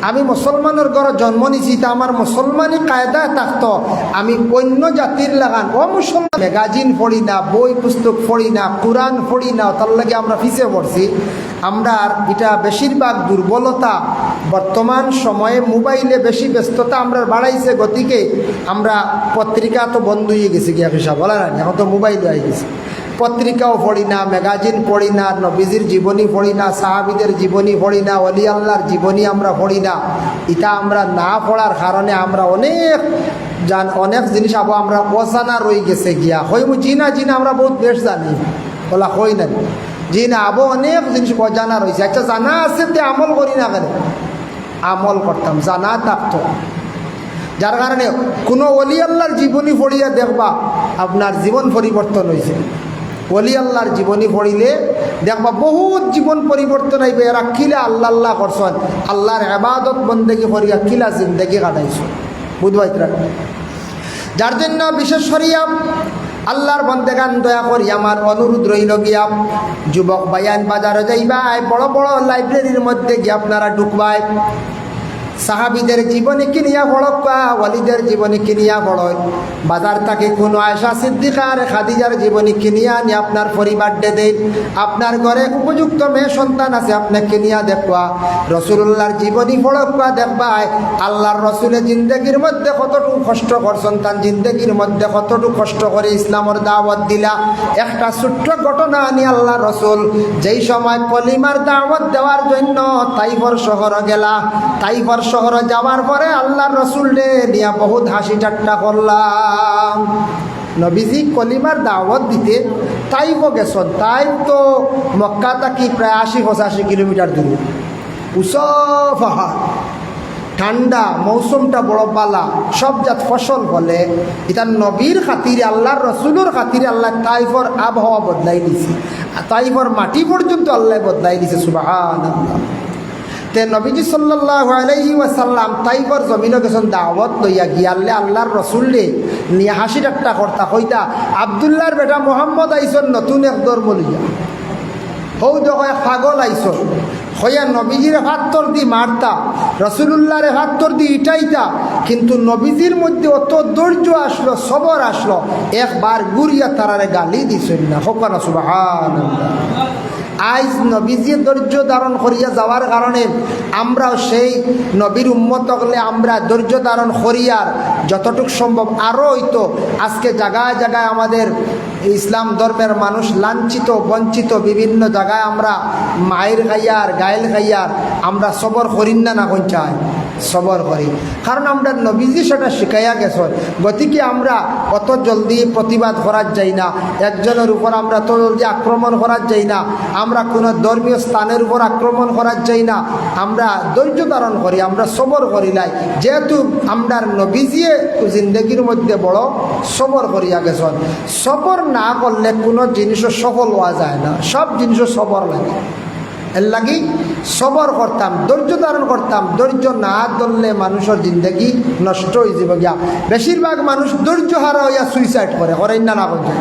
আমি মুসলমানর ঘরো জন্ম নিছি, ইতা আমার মুসলমানি কায়দায় থাকতো। আমি অইন্য জাতির লাখান অমুসলমান magazine পড়ি না, বই পুস্তক পড়ি না, কোরআন পড়ি না, তার লাগি আমরা পিছে পড়ছি। আমরার ইটা বেশিরভাগ দুর্বলতা, বর্তমান সময়ে মোবাইলে বেশি ব্যস্ততা আমরার বাড়াইছে, গতিকে আমরা পত্রিকা তো বন্ধ অইগেছে গিয়া, হিসাব বলা না, এখন তো মোবাইল অইগেছে। পত্রিকাও পড়ি না, magazine পড়ি না, নবীজির জীবনী পড়ি না, সাহাবীদের জীবনী পড়ি না, অলি আল্লাহর জীবনী আমরা পড়ি না। ইতা আমরা না পড়ার কারণে আমরা অনেক জান-, অনেক জিনিস আবো আমরা অজানা রইগেছে গিয়া। কইমু, "জি না, জি না, আমরা বউত বেশ জানি।" অলা কই না। জি না, আবো অনেক জিনিস অজানা রইছে। আচ্ছা, জানা আছে তে আমল করি না কেনে? আমল করতাম, জানা থাকতো। যার কারণে কুনু অলি আল্লাহর জীবনী পড়িয়া দেখবা, আপনার জীবন পরিবর্তন অইছে। অলি আল্লাহর জীবনী পড়িলে দেখবা, বউত জীবন পরিবর্তন অইবো। এরা কিলা আল্লাহ আল্লাহ করছইন, আল্লাহর ইবাদত বন্দেগি করিয়া কিলা জিন্দেগি কাটাইছইন, বুঝবাইতরা? যার জন্য বিশেষ করিয়া আল্লাহর বন্দেগান, দয়া করি আমার অনুরোধ রইলো গিয়া, যুবক ভাইয়াইন বাজারো যাইবায়, বড় বড় library-র মধ্যে গিয়া আপনারা ঢুকবায়, সাহাবীদের জীবনী কিনিয়া পড়উক্কা, ওলিদের জীবনী কিনিয়া পড়ইন। বাজার থাকি কুনু আয়েশা সিদ্দিকা আর খাদিজার জীবনী কিনিয়া আনি আপনার পরিবাররে দেইন। আপনার ঘরে উপযুক্ত মেয়ে সন্তান আছে, আপনে কিনিয়া দেখবা। রাসূলুল্লাহর জীবনী পড়উক্কা, দেখবায় আল্লাহর রাসূলে জিন্দেগির মধ্যে কতটুকু কষ্ট করছইন, তান জিন্দেগির মধ্যে কতটুকু কষ্ট করি ইসলামর দাওয়াত দিলা। একটা ছোট্ট ঘটনা আনি, আল্লাহর রাসূল যেই সময় কলিমার দাওয়াত দেওয়ার জন্য তাইফর শহরো গেলা, তাইফর শহরো যাওয়ার পরে আল্লাহর রাসূলরে নিয়া বউত হাসি ঠাট্টা করলা। নবীজি কলিমার দাওয়াত দিতে তাইফো গেছইন। তাইফ তো মক্কা থাকি প্রায় আশি পঁচাশি কিলোমিটার দূরে। উঁচা পাহাড়, ঠান্ডা, মৌসুমটা বড় বালা, সব জাত ফসল ফলে। ইতা নবীর খাতিরে, আল্লাহর রাসূলর খাতিরে আল্লায় তাইফর আবহাওয়া বদলাই দিছে, আর তাইফর মাটি পর্যন্ত আল্লায় বদলাই দিছে। সুবহানাল্লাহ। তে নবীজি সাল্লাল্লাহু আলাইহি ওয়াসাল্লাম তাইফর জমিনো গেছইন দাওয়াত লইয়া, গিয়ালে আল্লাহর রাসূলরে নিয়া হাসি ঠাট্টা করতা, কইতা, "আব্দুল্লাহর বেটা মুহাম্মদ আইছইন নতুন এক ধর্ম লইয়া।" হউ দেখো এক পাগল আইছইন, কইয়া নবীজিরে পাত্থর দি মারতা, রাসূলুল্লাহরে পাত্থর দি ইটাইতা, কিন্তু নবীজির মধ্যে অত ধৈর্য আসলো, সবর আসলো, একবার ঘুরিয়া তারারে গালি দিছইন না। কউক্কা না সুবহানাল্লাহ। আইজ নবীজিয়ে ধৈর্য ধারণ করিয়া যাওয়ার কারণে আমরাও সেই নবীর উম্মত অকলে আমরা ধৈর্য ধারণ করিয়ার যতটুক সম্ভব আরো অইতো। আজকে জাগায় জাগায় আমাদের ইসলাম ধর্মের মানুষ লাঞ্ছিত, বঞ্চিত, বিভিন্ন জাগায় আমরা মাইর খাইয়ার, গাইল খাইয়ার, আমরা সবর করির না, না কইন চাই? সবর করি, কারণ আমরার নবীজি সেটা শিখাইয়া গেছইন। গতিকে আমরা অত জলদি প্রতিবাদ করার যাই না, একজনর উপর আমরা অত জলদি আক্রমণ করার যাই না, আমরা কুনু ধর্মীয় স্থানর উপর আক্রমণ করার যাই না। আমরা ধৈর্য ধারণ করি, আমরা সবর করিলাই, যেহেতু আমরার নবীজিয়ে জিন্দেগির মধ্যে বড় সবর করিয়া গেছইন। সবর না করলে কুনু জিনিসও সফল অওয়া যায় না, সব জিনিসও সবর লাগে। এরলাগি সবর করতাম, ধৈর্য ধারণ করতাম। ধৈর্য না ধরলে মানুষর জিন্দেগি নষ্ট অইযিবো গিয়া। বেশিরভাগ মানুষ ধৈর্য হারা অইয়া suicide করে, করের না, না করে?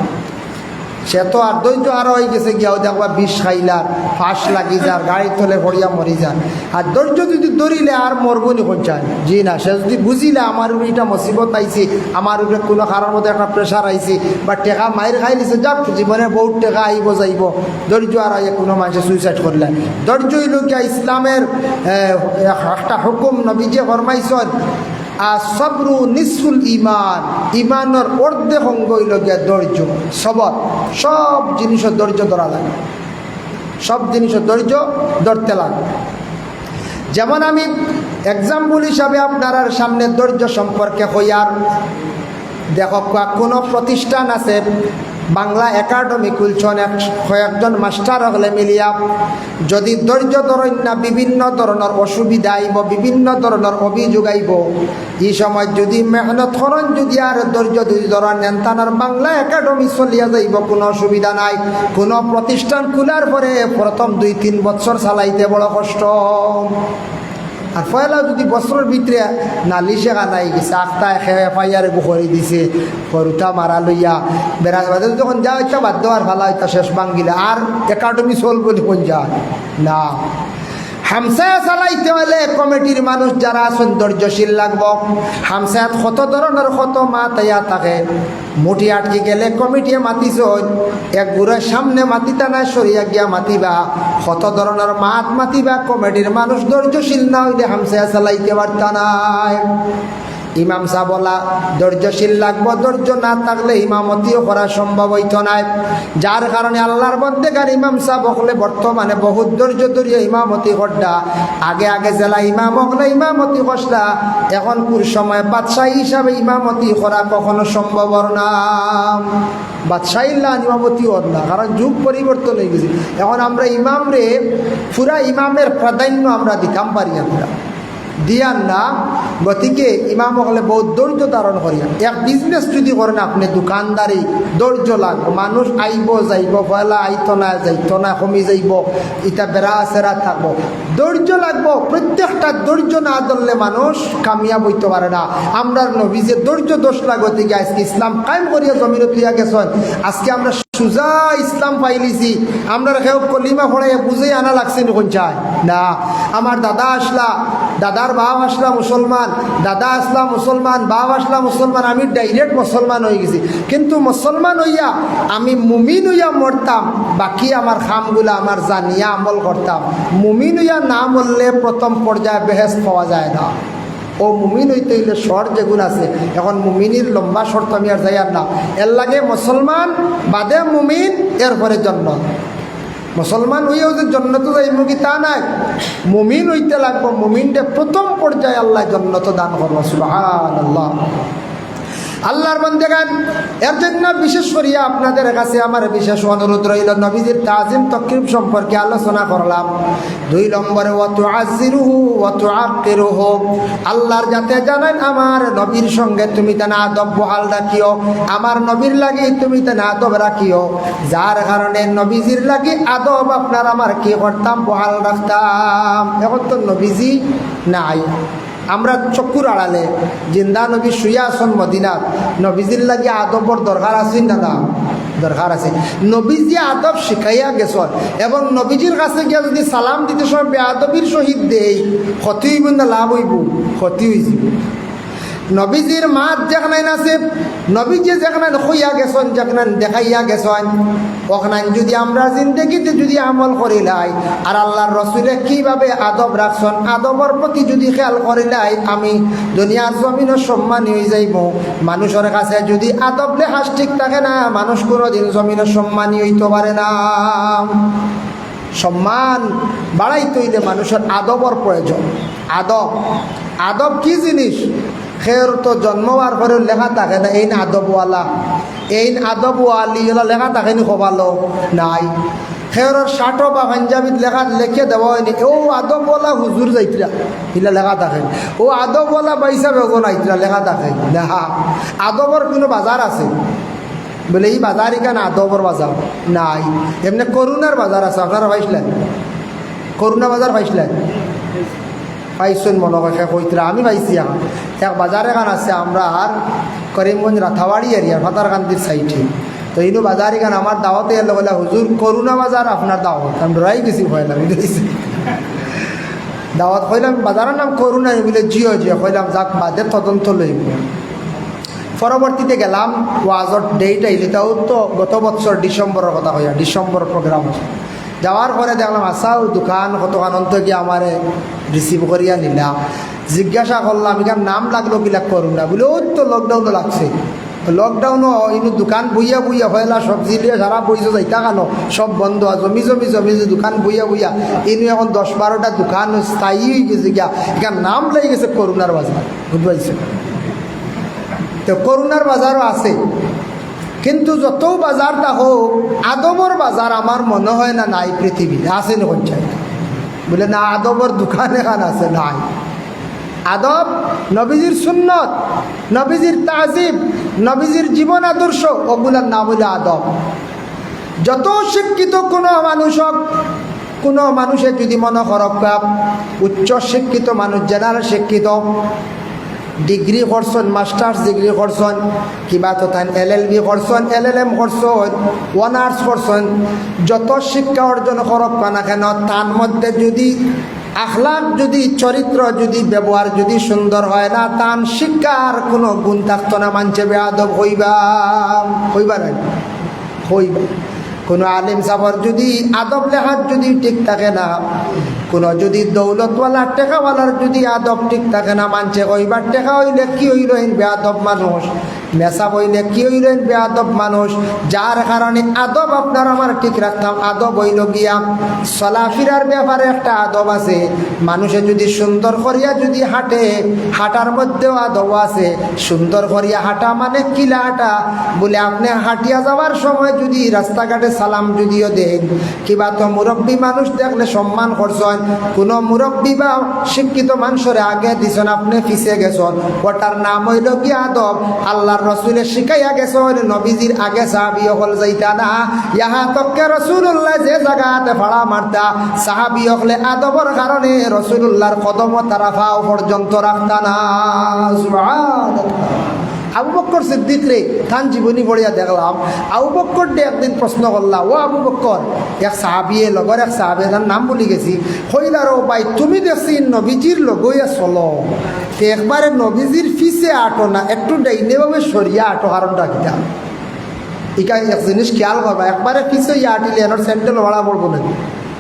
সে তো আর ধৈর্য হারা অইগেছে গিয়া, অউ দেখবা বিষ খাইলার, ফাঁস লাগি যার, গাড়ির তলে পড়িয়া মরি যার। আর ধৈর্য যুদি ধরিলে আর মরবো নি কইন চাই? জি না, সে যুদি বুঝিলে আমার উপরে ইটা মুসিবত আইছে, আমার উপরে কুনু কারণর মধ্যে একটা pressure আইছে, বা টেকা মাইর খাইলিছে, যাক, জীবনে বউত টেকা আইবো যাইবো, ধৈর্য হারাইয়া কুনু মানষে suicide করিলে। ধৈর্য অইলো গিয়া ইসলামের, এ, একটা হুকুম নবীজিয়ে ফরমাইছইন, "আস-সাবরু নিসফুল ঈমান", ঈমানর অর্ধেক অঙ্গ অইলো গিয়া ধৈর্য, সবর। সব জিনিসও ধৈর্য ধরা লাগে, সব জিনিসও ধৈর্য ধরতে লাগে। যেমন আমি example হিসাবে আপনারার সামনে ধৈর্য সম্পর্কে কইয়ার, দেখউক্কা, কুনু প্রতিষ্ঠান আছে, বাংলা একাডেমি খুলছইন এক, কয়েকজন মাস্টার অকলে মিলিয়া। যদি ধৈর্য ধরইন না, বিভিন্ন ধরনর অসুবিধা আইবো, বিভিন্ন ধরনর অভিযোগ আইবো। ই সময় যদি মেহনত করইন, যদি আর ধৈর্য যদি ধরইন, এনতানর বাংলা একাডেমি চলিয়া যাইবো, কুনু অসুবিধা নাই। কুনু প্রতিষ্ঠান খুলার পরে প্রথম দুই তিন বছর চালাইতে বড় কষ্ট। আর পয়লা যদি বছরর ভিতরে নালিশে কানাই গেছে, আখতা এখে এফআইআর এগু করি দিছে, করুতা মারা লইয়া, বেড়া বাদে যখন যা অইতা বাদ দেওয়ার ফালা অইতা শেষ ভাঙ্গিলে, আর একাডেমি চলবো নি কোন যায়? না। হামসায়া চালাইতে অইলে কমিটির মানুষ যারা আছইন ধৈর্যশীল লাগবো। হামসায়াত কত ধরনর কত মাত আইয়া থাকে। মুঠি আটকি গেলে কমিটিয়ে মাতিছইন, এক গুড়া সামনে মাতিতা না, সরিয়া গিয়া মাতিবা। কত ধরনর মাত মাতিবা, কমিটির মানুষ ধৈর্যশীল না অইলে হামসায়া চালাইতে পারতা নায়। ইমাম সাব অকল ধৈর্যশীল লাগবো, ধৈর্য না থাকলে ইমামতিও করা সম্ভব অইতো নায়। যার কারণে আল্লার বন্দেগান ইমাম সাব অকলে বর্তমানে বহুত ধৈর্য ধরিয়া ইমামতি কররা। আগে আগে যেলা ইমাম অকলে ইমামতি কররা, এখনকুর সময় বাদশাহ হিসাবে ইমামতি করা কখনো সম্ভব অর না। বাদশাহির লাখান ইমামতি অর না, কারণ যুগ পরিবর্তন অই গেছে। এখন আমরা ইমামরে, পুরা ইমামের প্রাধান্য আমরা দিতাম পারি না, দিয়ার না। গতিকে ইমাম অকলে বহুত ধৈর্য ধারণ করিয়া, এক বিজনেস যদি করইন আপনে, দোকানদারি, ধৈর্য লাগবো। মানুষ আইবো যাইবো, পয়লা আইতো না, যাইতো না, কমি যাইবো, ইতা বেড়া সেরা থাকবো। ধৈর্য লাগবো, প্রত্যেকটা ধৈর্য না ধরলে মানুষ কামিয়াব অইতো পারে না। আমরার নবী যে ধৈর্য ধরছলা গতিকে আজকে ইসলাম কায়েম করিয়া জমিনো থইয়া গেছইন। আজকে আমরা সুজা ইসলাম পাইলিছি। আমরার কেউ কলিমা পড়াইয়া বুঝাই আনা লাগছে নি কোন চায়? না। আমার দাদা আছলা, দাদার বাপ আছলা মুসলমান, দাদা আছলা মুসলমান, বাপ আছলা মুসলমান, আমি ডাইরেক্ট মুসলমান অই গেছি। কিন্তু মুসলমান অইয়া আমি মুমিন অইয়া মরতাম, বাকি আমার কামগুলা আমার জানিয়া আমল করতাম। মুমিন অইয়া না মরলে প্রথম পর্যায়ে বেহেশত পাওয়া যায় না। অউ মুমিন অইতে অইলে শর্ত যেগুন আছে, এখন মুমিনির লম্বা শর্ত আমি আর যাইয়ার না। এরলাগি মুসলমান বাদে মুমিন, এরপরে জন্নত। মুসলমান অইয়াউ যে জন্নতো যাইমুগি তা নায়, মুমিন অইতে লাগবো। মুমিনরে প্রথম পর্যায়ে আল্লায় জন্নত দান করবো। সুবহানাল্লাহ। আল্লার বন্দেগান, এর জন্য বিশেষ করিয়া আপনাদের কাছে আমার বিশেষ অনুরোধ রইলো, নবীজির তাজিম তকরিম সম্পর্কে আলোচনা করলাম। দুই নম্বরে, "ওয়া তুআজ্জিরুহু ওয়া তুআক্কিরুহু।" আল্লার জাতে জানাইন, আমার নবীর সঙ্গে তুমি তান আদব বহাল রাখিও, আমার নবীর লাগি তুমি তান আদব রাখিও, যার কারণে নবীজির লাগি আদব আপনার আমার কি করতাম, বহাল রাখতাম। এখন তো নবীজি নাই, আমরা চক্ষুর আড়ালে, জিন্দা নবী শুইয়া আছইন মদিনাত, নবীজির লাগি আদবর দরকার আছে না? না, দরকার আছে। নবীজি আদব শিখাইয়া গেছইন, এবং নবীজির কাছে গিয়া যদি সালাম দিতে সময় বেয়াদবির সহিত দেই, ক্ষতি অইবো না লাভ অইবো? ক্ষতি অইযিবো। নবীজির মাত যেখানাইন আছে, নবীজি যেখানাইন কইয়া গেছইন, যেখানাইন দেখাইয়া গেছইন, অখানাইন যদি আমরা জিন্দেগিতে যদি আমল করিলাই, আর আল্লার রসুলে কিভাবে আদব রাখছইন, আদবর প্রতি যদি খেয়াল করিলাই, আমি দুনিয়ার জমিনো সম্মানী অইযাইমু। মানুষর কাছে যদি আদব লেহাজ ঠিক থাকে না, মানুষ কুনুদিন জমিনো সম্মানী অইতো পারে না। সম্মান বাড়াইতে অইলে মানুষর আদবর প্রয়োজন। আদব, আদব কি জিনিস? কেউর তো জন্ম অওয়ার পরে লেখা থাকে না, "এইন আদবওয়ালা, এইন আদবওয়ালি", ইলা লেখা থাকে নি কপালো? নাই। কেউর শার্টো বা পাঞ্জাবিত লেখা, লেখিয়া দেওয়া অয়নি, "অউ আদবওয়ালা হুজুর যাইতরা", ইলা লেখা থাকে নি। "অউ আদবওয়ালা ভাইসাব অগুন আইতরা", লেখা থাকে নি। না, আদবর কুনু বাজার আছে? বলে, "ই বাজার ইখান আদবর বাজার?" নাই। এমনে করুণার বাজার আছে, আপনারা পাইছলা? করুণা বাজার পাইছলা? পাইছইন মনো কয়, কে কইতরা, আমি পাইছি। এখন এক বাজার এখান আছে আমরার করিমগঞ্জ রাতাবাড়ি এরিয়ার পাথারকান্দির সাইডে। তো ইনো বাজার ইখান আমার দাওয়াতে এলো, কইলা, "হুজুর, করুণা বাজার আপনার দাওয়াত।" আমি ডরাই গেছি, ভয় লাগে গেছি। দাওয়াত কইলাম, "বাজারর নাম করুণা?" বলে, "জিও, জিও।" কইলাম, "যাক, বাদে তদন্ত লইব।" পরবর্তীতে গেলাম, ওয়াজর ডেট আইলে, তাও তো গত বছর ডিসেম্বরর কথা কইয়া, ডিসেম্বর প্রোগ্রাম আছে। যাওয়ার পরে দেখলাম, আচ্ছা, অউ দোকান কতখান অন্ত গিয়া আমারে রিসিভ করিয়া নিলা। জিজ্ঞাসা করলাম, "ইখান নাম লাগলো কিলা করুণা?" বলে, "অউ তো লকডাউনো লাগছে।" লকডাউনো ইনো দোকান বইয়া বইয়া, পয়লা সবজি লইয়া সারা বইছো যাইতা কানো, সব বন্ধ, আর জমি জমি জমি যে দোকান বইয়া বইয়া, ইনো এখন দশ বারোটা দোকান স্থায়ী অই গেছে গিয়া, ইখান নাম লাগি গেছে করুণার বাজার, বুঝবাইছে? তো করুণার বাজারও আছে। কিন্তু যতউ বাজার থাকউক, আদবর বাজার আমার মনো হয় না নাই পৃথিবীত। আছে নি কইন চাই? বুলে, "না, আদবর দোকান এখান আছে নাই।" আদব, নবীজির সুন্নত, নবীজির তাজিম, নবীজির জীবন আদর্শ, অগুলার নাম অইলো আদব। যত শিক্ষিত কুনু মানুষ অউক, কুনু মানুষে যুদি মনো করউক্কা, উচ্চ শিক্ষিত মানুষ, জেনারেল শিক্ষিত, ডিগ্রি করছইন, মাস্টার্স ডিগ্রি করছইন, কিবা তো তাইন এলএলবি করছইন, এলএলএম করছইন, অনার্স করছইন, যত শিক্ষা অর্জন করউক্কা না কেন, তান মধ্যে যুদি আখলাক, যুদি চরিত্র, যুদি ব্যবহার যুদি সুন্দর হয় না, তান শিক্ষার কুনু গুণ থাকতো না, মানষে বেয়াদব কইবা, কইবা না? কইবা। কুনু আলিম সাবর যুদি আদব লেহাজ যুদি ঠিক থাকে না, কুনু যুদি দৌলতওয়ালা টেকাওয়ালার যুদি আদব ঠিক থাকে না, মানষে কইবা, "টেকা অইলে কি অইলো, ইন বেয়াদব মানুষ, মেসাব অইলে কি অইলো, ইন বেয়াদব মানুষ।" যার কারণে আদব আপনার আমার ঠিক রাখতাম। আদব অইলো গিয়া চলাফিরার ব্যাপারে একটা আদব আছে। মানষে যুদি সুন্দর করিয়া যুদি হাঁটে, হাঁটার মধ্যেও আদব আছে। সুন্দর করিয়া হাঁটা মানে কিলা হাঁটা? বুলে, আপনে হাঁটিয়া যাওয়ার সময় যুদি রাস্তাঘাটে সালাম যুদিও দেইন, কিবা তো মুরব্বি মানুষ দেখলে সম্মান করছইন, কুনু মুরব্বি বা শিক্ষিত মানষরে আগে দিছইন, আপনে পিছে গেছইন, ওটার নাম অইলো গিয়া আদব। আল্লার রসুলে শিখাইয়া গেছইন, নবীজির আগে সাহাবি অকল যাইতা না। ইহা তককে রসুলুল্লায় যে জাগাত ফাড়া মারতা, সাহাবি অকলে আদবর কারণে রসুলুল্লার কদমো তারা পাও পর্যন্ত রাখতা না। সুবহানাল্লাহ। আবু বক্কর সিদ্দিকরে তান জীবনী পড়িয়া দেখলাম, আবু বক্কররে একদিন প্রশ্ন করলা, "ও আবু বক্কর," এক সাহাবিয়ে, লগর এক সাহাবি, তান নাম ভুলি গেছি, কইলা, "রে ভাই, তুমি দেখছি নবীজির লগইয়া চলো, তে একবারে নবীজির পিছে আটো না, একটু ডাইনে বামে সরিয়া আটো, কারণটা কিতা?" ইখান এক জিনিস খেয়াল করবা, একবারে পিছে ইয়া আটিলে এনর স্যান্ডেল ভাড়া পড়বো না,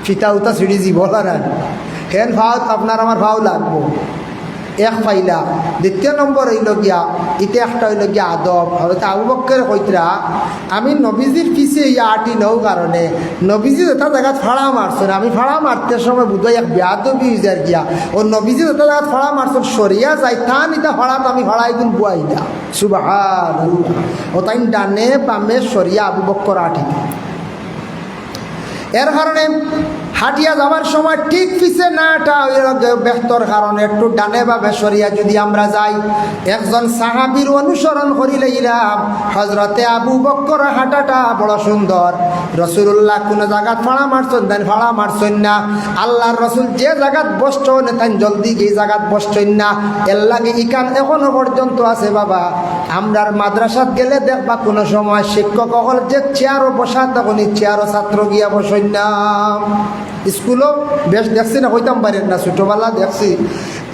ফিতা উতা ছিঁড়ি যিবো না, হেন পাওত আপনার আমার পাও লাগবো। এক পাইলা। দ্বিতীয় নম্বর অইলো গিয়া, ইতে একটা অইলো গিয়া আদব। হযরত আবু বক্করে কইতরা, "আমি নবীজির পিছে ইয়া আটি নউ কারণে, নবীজি যেটা জাগাত ফাড়া মারছইন, আমি ফাড়া মারতে সময় বুধহয় এক বেয়াদবি অই যার গিয়া, ও নবীজি যেটা জাগাত ফাড়া মারছইন, সরিয়া যাই, তান ইটা ফাড়াত আমি ফাড়াই দিন বুয়াই না।" সুবহানাল্লাহ। ও তাইন ডানে বামে সরিয়া আবু বক্কর আটি। এর কারণে হাঁটিয়া যাওয়ার সময় ঠিক পিছে না আটা অইলো গিয়া বেহতর, কারণ একটু ডানে বামে সরিয়া যুদি আমরা যাই, একজন সাহাবির অনুসরণ করিলাইলাম। হযরতে আবু বক্কর হাঁটাটা বড় সুন্দর। রসুলুল্লাহ কুনু জাগাত ফাড়া মারছইন, তাইন ফাড়া মারছইন না। আল্লার রসুল যে জাগাত বসছইন, তাইন জলদি গিয়া জাগাত বসছইন না। এর লাগি ইখান এখনো পর্যন্ত আছে বাবা। আমরার মাদ্রাসাত গেলে দেখবা কুনু সময় শিক্ষক অকল যে চেয়ারো বসা, তখন ই চেয়ারো ছাত্র গিয়া বসইন না। স্কুলো বেশ দেখছি না, কইতাম পারি না, ছোটবেলা দেখছি।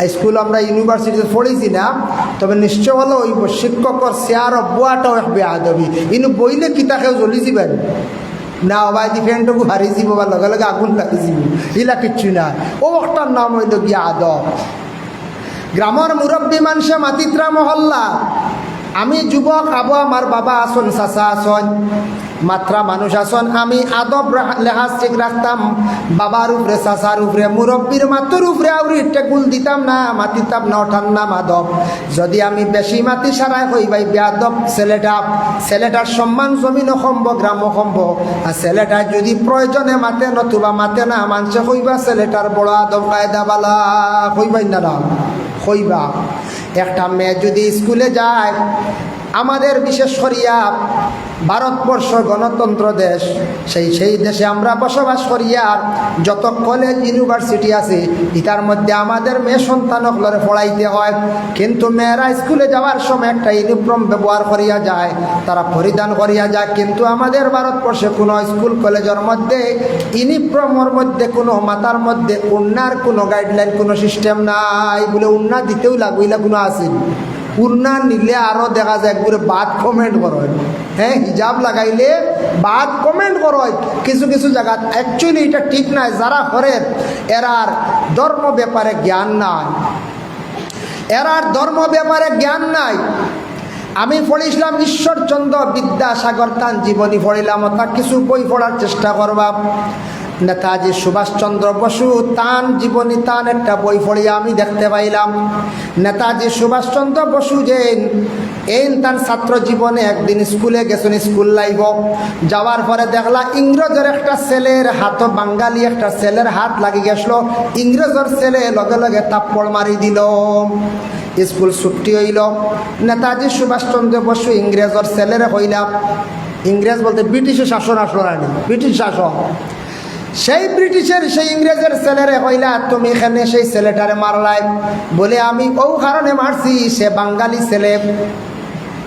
স্কুল আমরা ইউনিভার্সিটিত পড়ছি না, তবে নিশ্চয় অইলো ওই শিক্ষকর চেয়ারো বওয়াটাও এক বেয়াদবি। ইনো বইলে কিতা কেউ জ্বলি যিবা নি? না, ওবায়দি ফ্যানটুকু হারি যিবো বা লগে লগে আগুন লাগি যিবো, ইলা কিচ্ছু না। ও ওটার নাম অইলো গিয়া আদব। গ্রামর মুরব্বি মানষে মাতিতরা মহল্লা, আমি যুবক, আবো আমার বাবা আছইন, চাচা আছইন, মাতরা মানুষ আছইন, আমি আদব রা-, লেহাজ ঠিক রাখতাম। বাবার উপরে, চাচার উপরে, মুরব্বির মাতুর উপরে আউরি টেকুল দিতাম না, মাতিতাম না, ওটার নাম আদব। যুদি আমি বেশি মাতি সারায় কইবা ই বেয়াদব ছেলেটা, ছেলেটার সম্মান জমিনো কমবো, গ্রামো কমবো। আর ছেলেটা যুদি প্রয়োজনে মাতে, নতুবা মাতে না, মানষে কইবা ছেলেটার বড় আদব কায়দা বালা, কইবা না, না? কইবা। একটা মেয়ে যুদি স্কুলে যায়, আমাদের বিশেষ করিয়া ভারতবর্ষ গণতন্ত্র দেশ, সেই, সেই দেশে আমরা বসবাস করিয়ার যত কলেজ, ইউনিভার্সিটি আছে, ইতার মধ্যে আমাদের মেয়ে সন্তান অকলরে পড়াইতে হয়। কিন্তু মেয়েরা স্কুলে যাওয়ার সময় একটা ইউনিফর্ম ব্যবহার করিয়া যায়, তারা পরিধান করিয়া যায়। কিন্তু আমাদের ভারতবর্ষে কুনু স্কুল কলেজর মধ্যে ইউনিফর্মর মধ্যে কুনু, মাথার মধ্যে উড়নার কুনু গাইডলাইন, কুনু সিস্টেম নাই। বুলে উড়না দিতেউ লাগবো, ইলা কুনু আছে নি? উড়না নিলে আরো দেখা যায় একগুরে বাদ কমেন্ট করইন, হ্যাঁ, হিজাব লাগাইলে বাদ কমেন্ট করইন। কিছু কিছু জাগাত actually ইটা ঠিক নায়, যারা করের এরার ধর্ম ব্যাপারে জ্ঞান নাই, এরার ধর্ম ব্যাপারে জ্ঞান নাই। আমি পড়ছিলাম ঈশ্বরচন্দ্র বিদ্যাসাগর, তান জীবনী পড়ছিলাম, অর্থাৎ কিছু বই পড়ার চেষ্টা করবা। নেতাজি সুভাষচন্দ্র বসু তান জীবনী, তান একটা বই পড়িয়া আমি দেখতে পাইলাম, নেতাজি সুভাষচন্দ্র বসু যে এইন তান ছাত্র জীবনে একদিন স্কুলে গেছইন, স্কুল লাইফো। যাওয়ার পরে দেখলা ইংরেজর একটা ছেলের হাতো, বাঙালি একটা ছেলের হাত লাগি গেছলো। ইংরেজর ছেলে লগে লগে থাপ্পড় মারি দিল। স্কুল ছুটি অইল। নেতাজি সুভাষচন্দ্র বসু ইংরেজর ছেলেরে কইলা, ইংরেজ বলতে ব্রিটিশের শাসন আসলো না নি, ব্রিটিশ শাসন। সেই ব্রিটিশের, সেই ইংরেজের ছেলেরে কইলা, "তুমি কেনে সেই ছেলেটারে মারলায়?" বলে, "আমি অউ কারণে মারছি, সে বাঙালি ছেলে,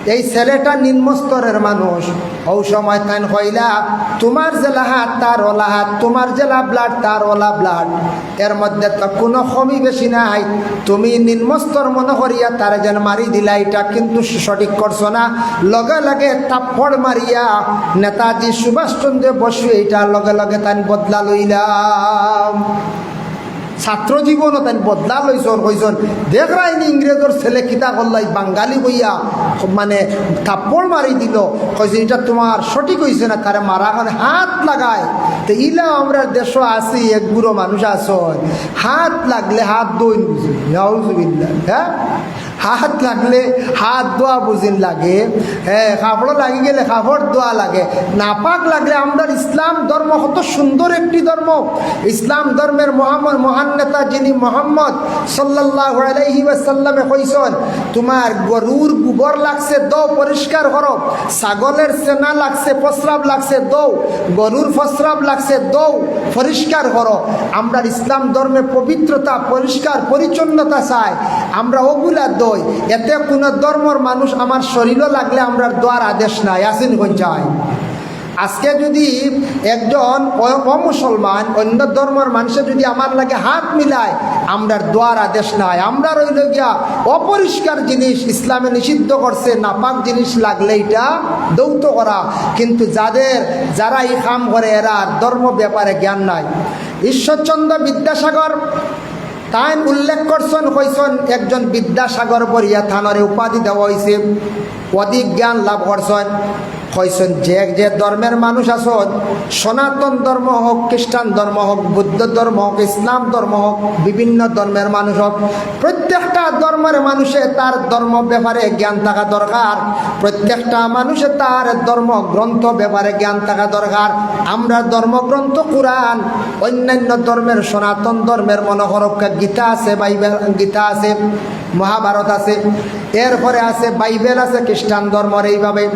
এই ছেলেটা নিম্ন স্তরের মানুষ।" অউ সময় তাইন কইলা, "তুমার যেলা হাত তার অলা হাত, তুমার যেলা ব্লাড তার অলা ব্লাড, এর মধ্যে তো কুনু কমি বেশি নাই। তুমি নিম্ন স্তর মনো করিয়া তারে যেন মারি দিলা, ইটা কিন্তু সঠিক করছো না।" লগে লগে থাপ্পড় মারিয়া নেতাজি সুভাষচন্দ্র বসু ইটা লগে লগে তাইন বদলা লইলা। ছাত্র জীবনও তাইন বদলা লইছইন, কইছইন, "দেখরায়নি ইংরেজর ছেলে কিতা করলা, ই বাঙালি কইয়া মানে থাপ্পড় মারি দিল।" কইছইন, "ইটা তুমার সঠিক অইছে না, তারে মারা অখান হাত লাগায়।" তে ইলা আমরার দেশো আছি, এক গুরু মানুষ আছইন, হাত লাগলে হাত ধইন বুঝইন, নাউজুবিল্লাহ, হ্যাঁ? হাত লাগলে হাত ধোয়া বুঝইন লাগে, হ্যাঁ, কাপড় লাগি গেলে কাপড় ধোয়া লাগে। নাপাক লাগলে, আমরার ইসলাম ধর্ম কত সুন্দর একটি ধর্ম। ইসলাম ধর্মের মোহাম্মদ, মহান নেতা যিনি মোহাম্মদ সাল্লাল্লাহু আলাইহি ওয়াসাল্লামে কইছইন, "তুমার গরুর গোবর লাগছে, ধও, পরিষ্কার করো, ছাগলের সেনা লাগছে, প্রস্রাব লাগছে, ধও, গরুর প্রস্রাব লাগছে, ধও, পরিষ্কার করো।" আমরার ইসলাম ধর্মে পবিত্রতা, পরিষ্কার পরিচ্ছন্নতা চাই, আমরা অগুলা ধই। এতে কুনু ধর্মর মানুষ আমার শরীরও লাগলে আমরার ধোয়ার আদেশ নাই, আছে নি কইন চাই? আজকে যদি একজন অ-, অমুসলমান, অন্য ধর্মর মানুষে যদি আমার লগে হাত মিলায়, আমরার ধোয়ার আদেশ নাই। আমরার অইলো গিয়া অপরিষ্কার জিনিস ইসলামে নিষিদ্ধ করছে, নাপাক জিনিস লাগলে ইটা ধৌত করা। কিন্তু যাদের, যারা ই কাম করে, এরার ধর্ম ব্যাপারে জ্ঞান নাই। ঈশ্বরচন্দ্র বিদ্যাসাগর তাইন উল্লেখ করছইন, কইছইন, একজন বিদ্যাসাগর বলিয়া তানরে উপাধি দেওয়া অইছে, অধিক জ্ঞান লাভ করছইন। কইছইন, যে যে ধর্মের মানুষ আছইন, সনাতন ধর্ম হোক, খ্রিস্টান ধর্ম হোক, বুদ্ধ ধর্ম হোক, ইসলাম ধর্ম হোক, বিভিন্ন ধর্মের মানুষ হোক, প্রত্যেকটা ধর্মের মানুষে তার ধর্ম ব্যাপারে জ্ঞান থাকা দরকার। প্রত্যেকটা মানুষে তার ধর্ম গ্রন্থ ব্যাপারে জ্ঞান থাকা দরকার। আমরার ধর্মগ্রন্থ কুরআন, অন্যান্য ধর্মের, সনাতন ধর্মের মনো করউক্কা গীতা আছে, বাইবেল, গীতা আছে, মহাভারত আছে, এরপরে আছে বাইবেল আছে খ্রিস্টান ধর্মর। এইভাবে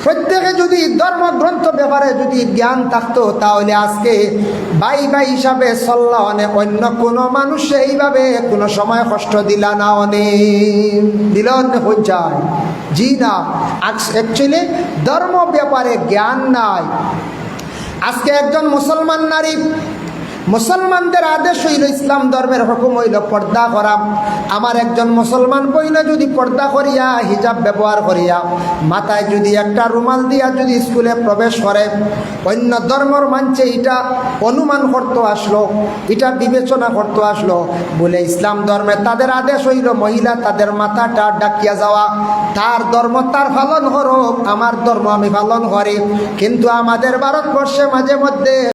প্রত্যেকে যদি ধর্মগ্রন্থ ব্যাপারে যদি জ্ঞান থাকতো, তাহলে আজকে ভাই ভাই হিসাবে চললা অনে, অন্য কুনু মানুষে এইভাবে কুনু সময় কষ্ট দিলা না অনে, দিলা অনে কইন চাই? জি না। Actually ধর্ম ব্যাপারে জ্ঞান নাই। আজকে একজন মুসলমান নারী, মুসলমানদের আদেশ অইলো, ইসলাম ধর্মের হুকুম অইলো পর্দা করা। আমার একজন মুসলমান বইনে যদি পর্দা করিয়া, হিজাব ব্যবহার করিয়া, মাথায় যদি একটা রুমাল দিয়া যদি স্কুলে প্রবেশ করে, অন্য ধর্মর মানষে ইটা অনুমান করতো আসলো, ইটা বিবেচনা করতো আসলো। বলে ইসলাম ধর্মে তাদের আদেশ অইলো মহিলা তাদের মাথাটা ঢাকিয়া যাওয়া। তার ধর্ম তার পালন করউক, আমার ধর্ম আমি পালন করি। কিন্তু আমাদের ভারতবর্ষে মাঝে মধ্যে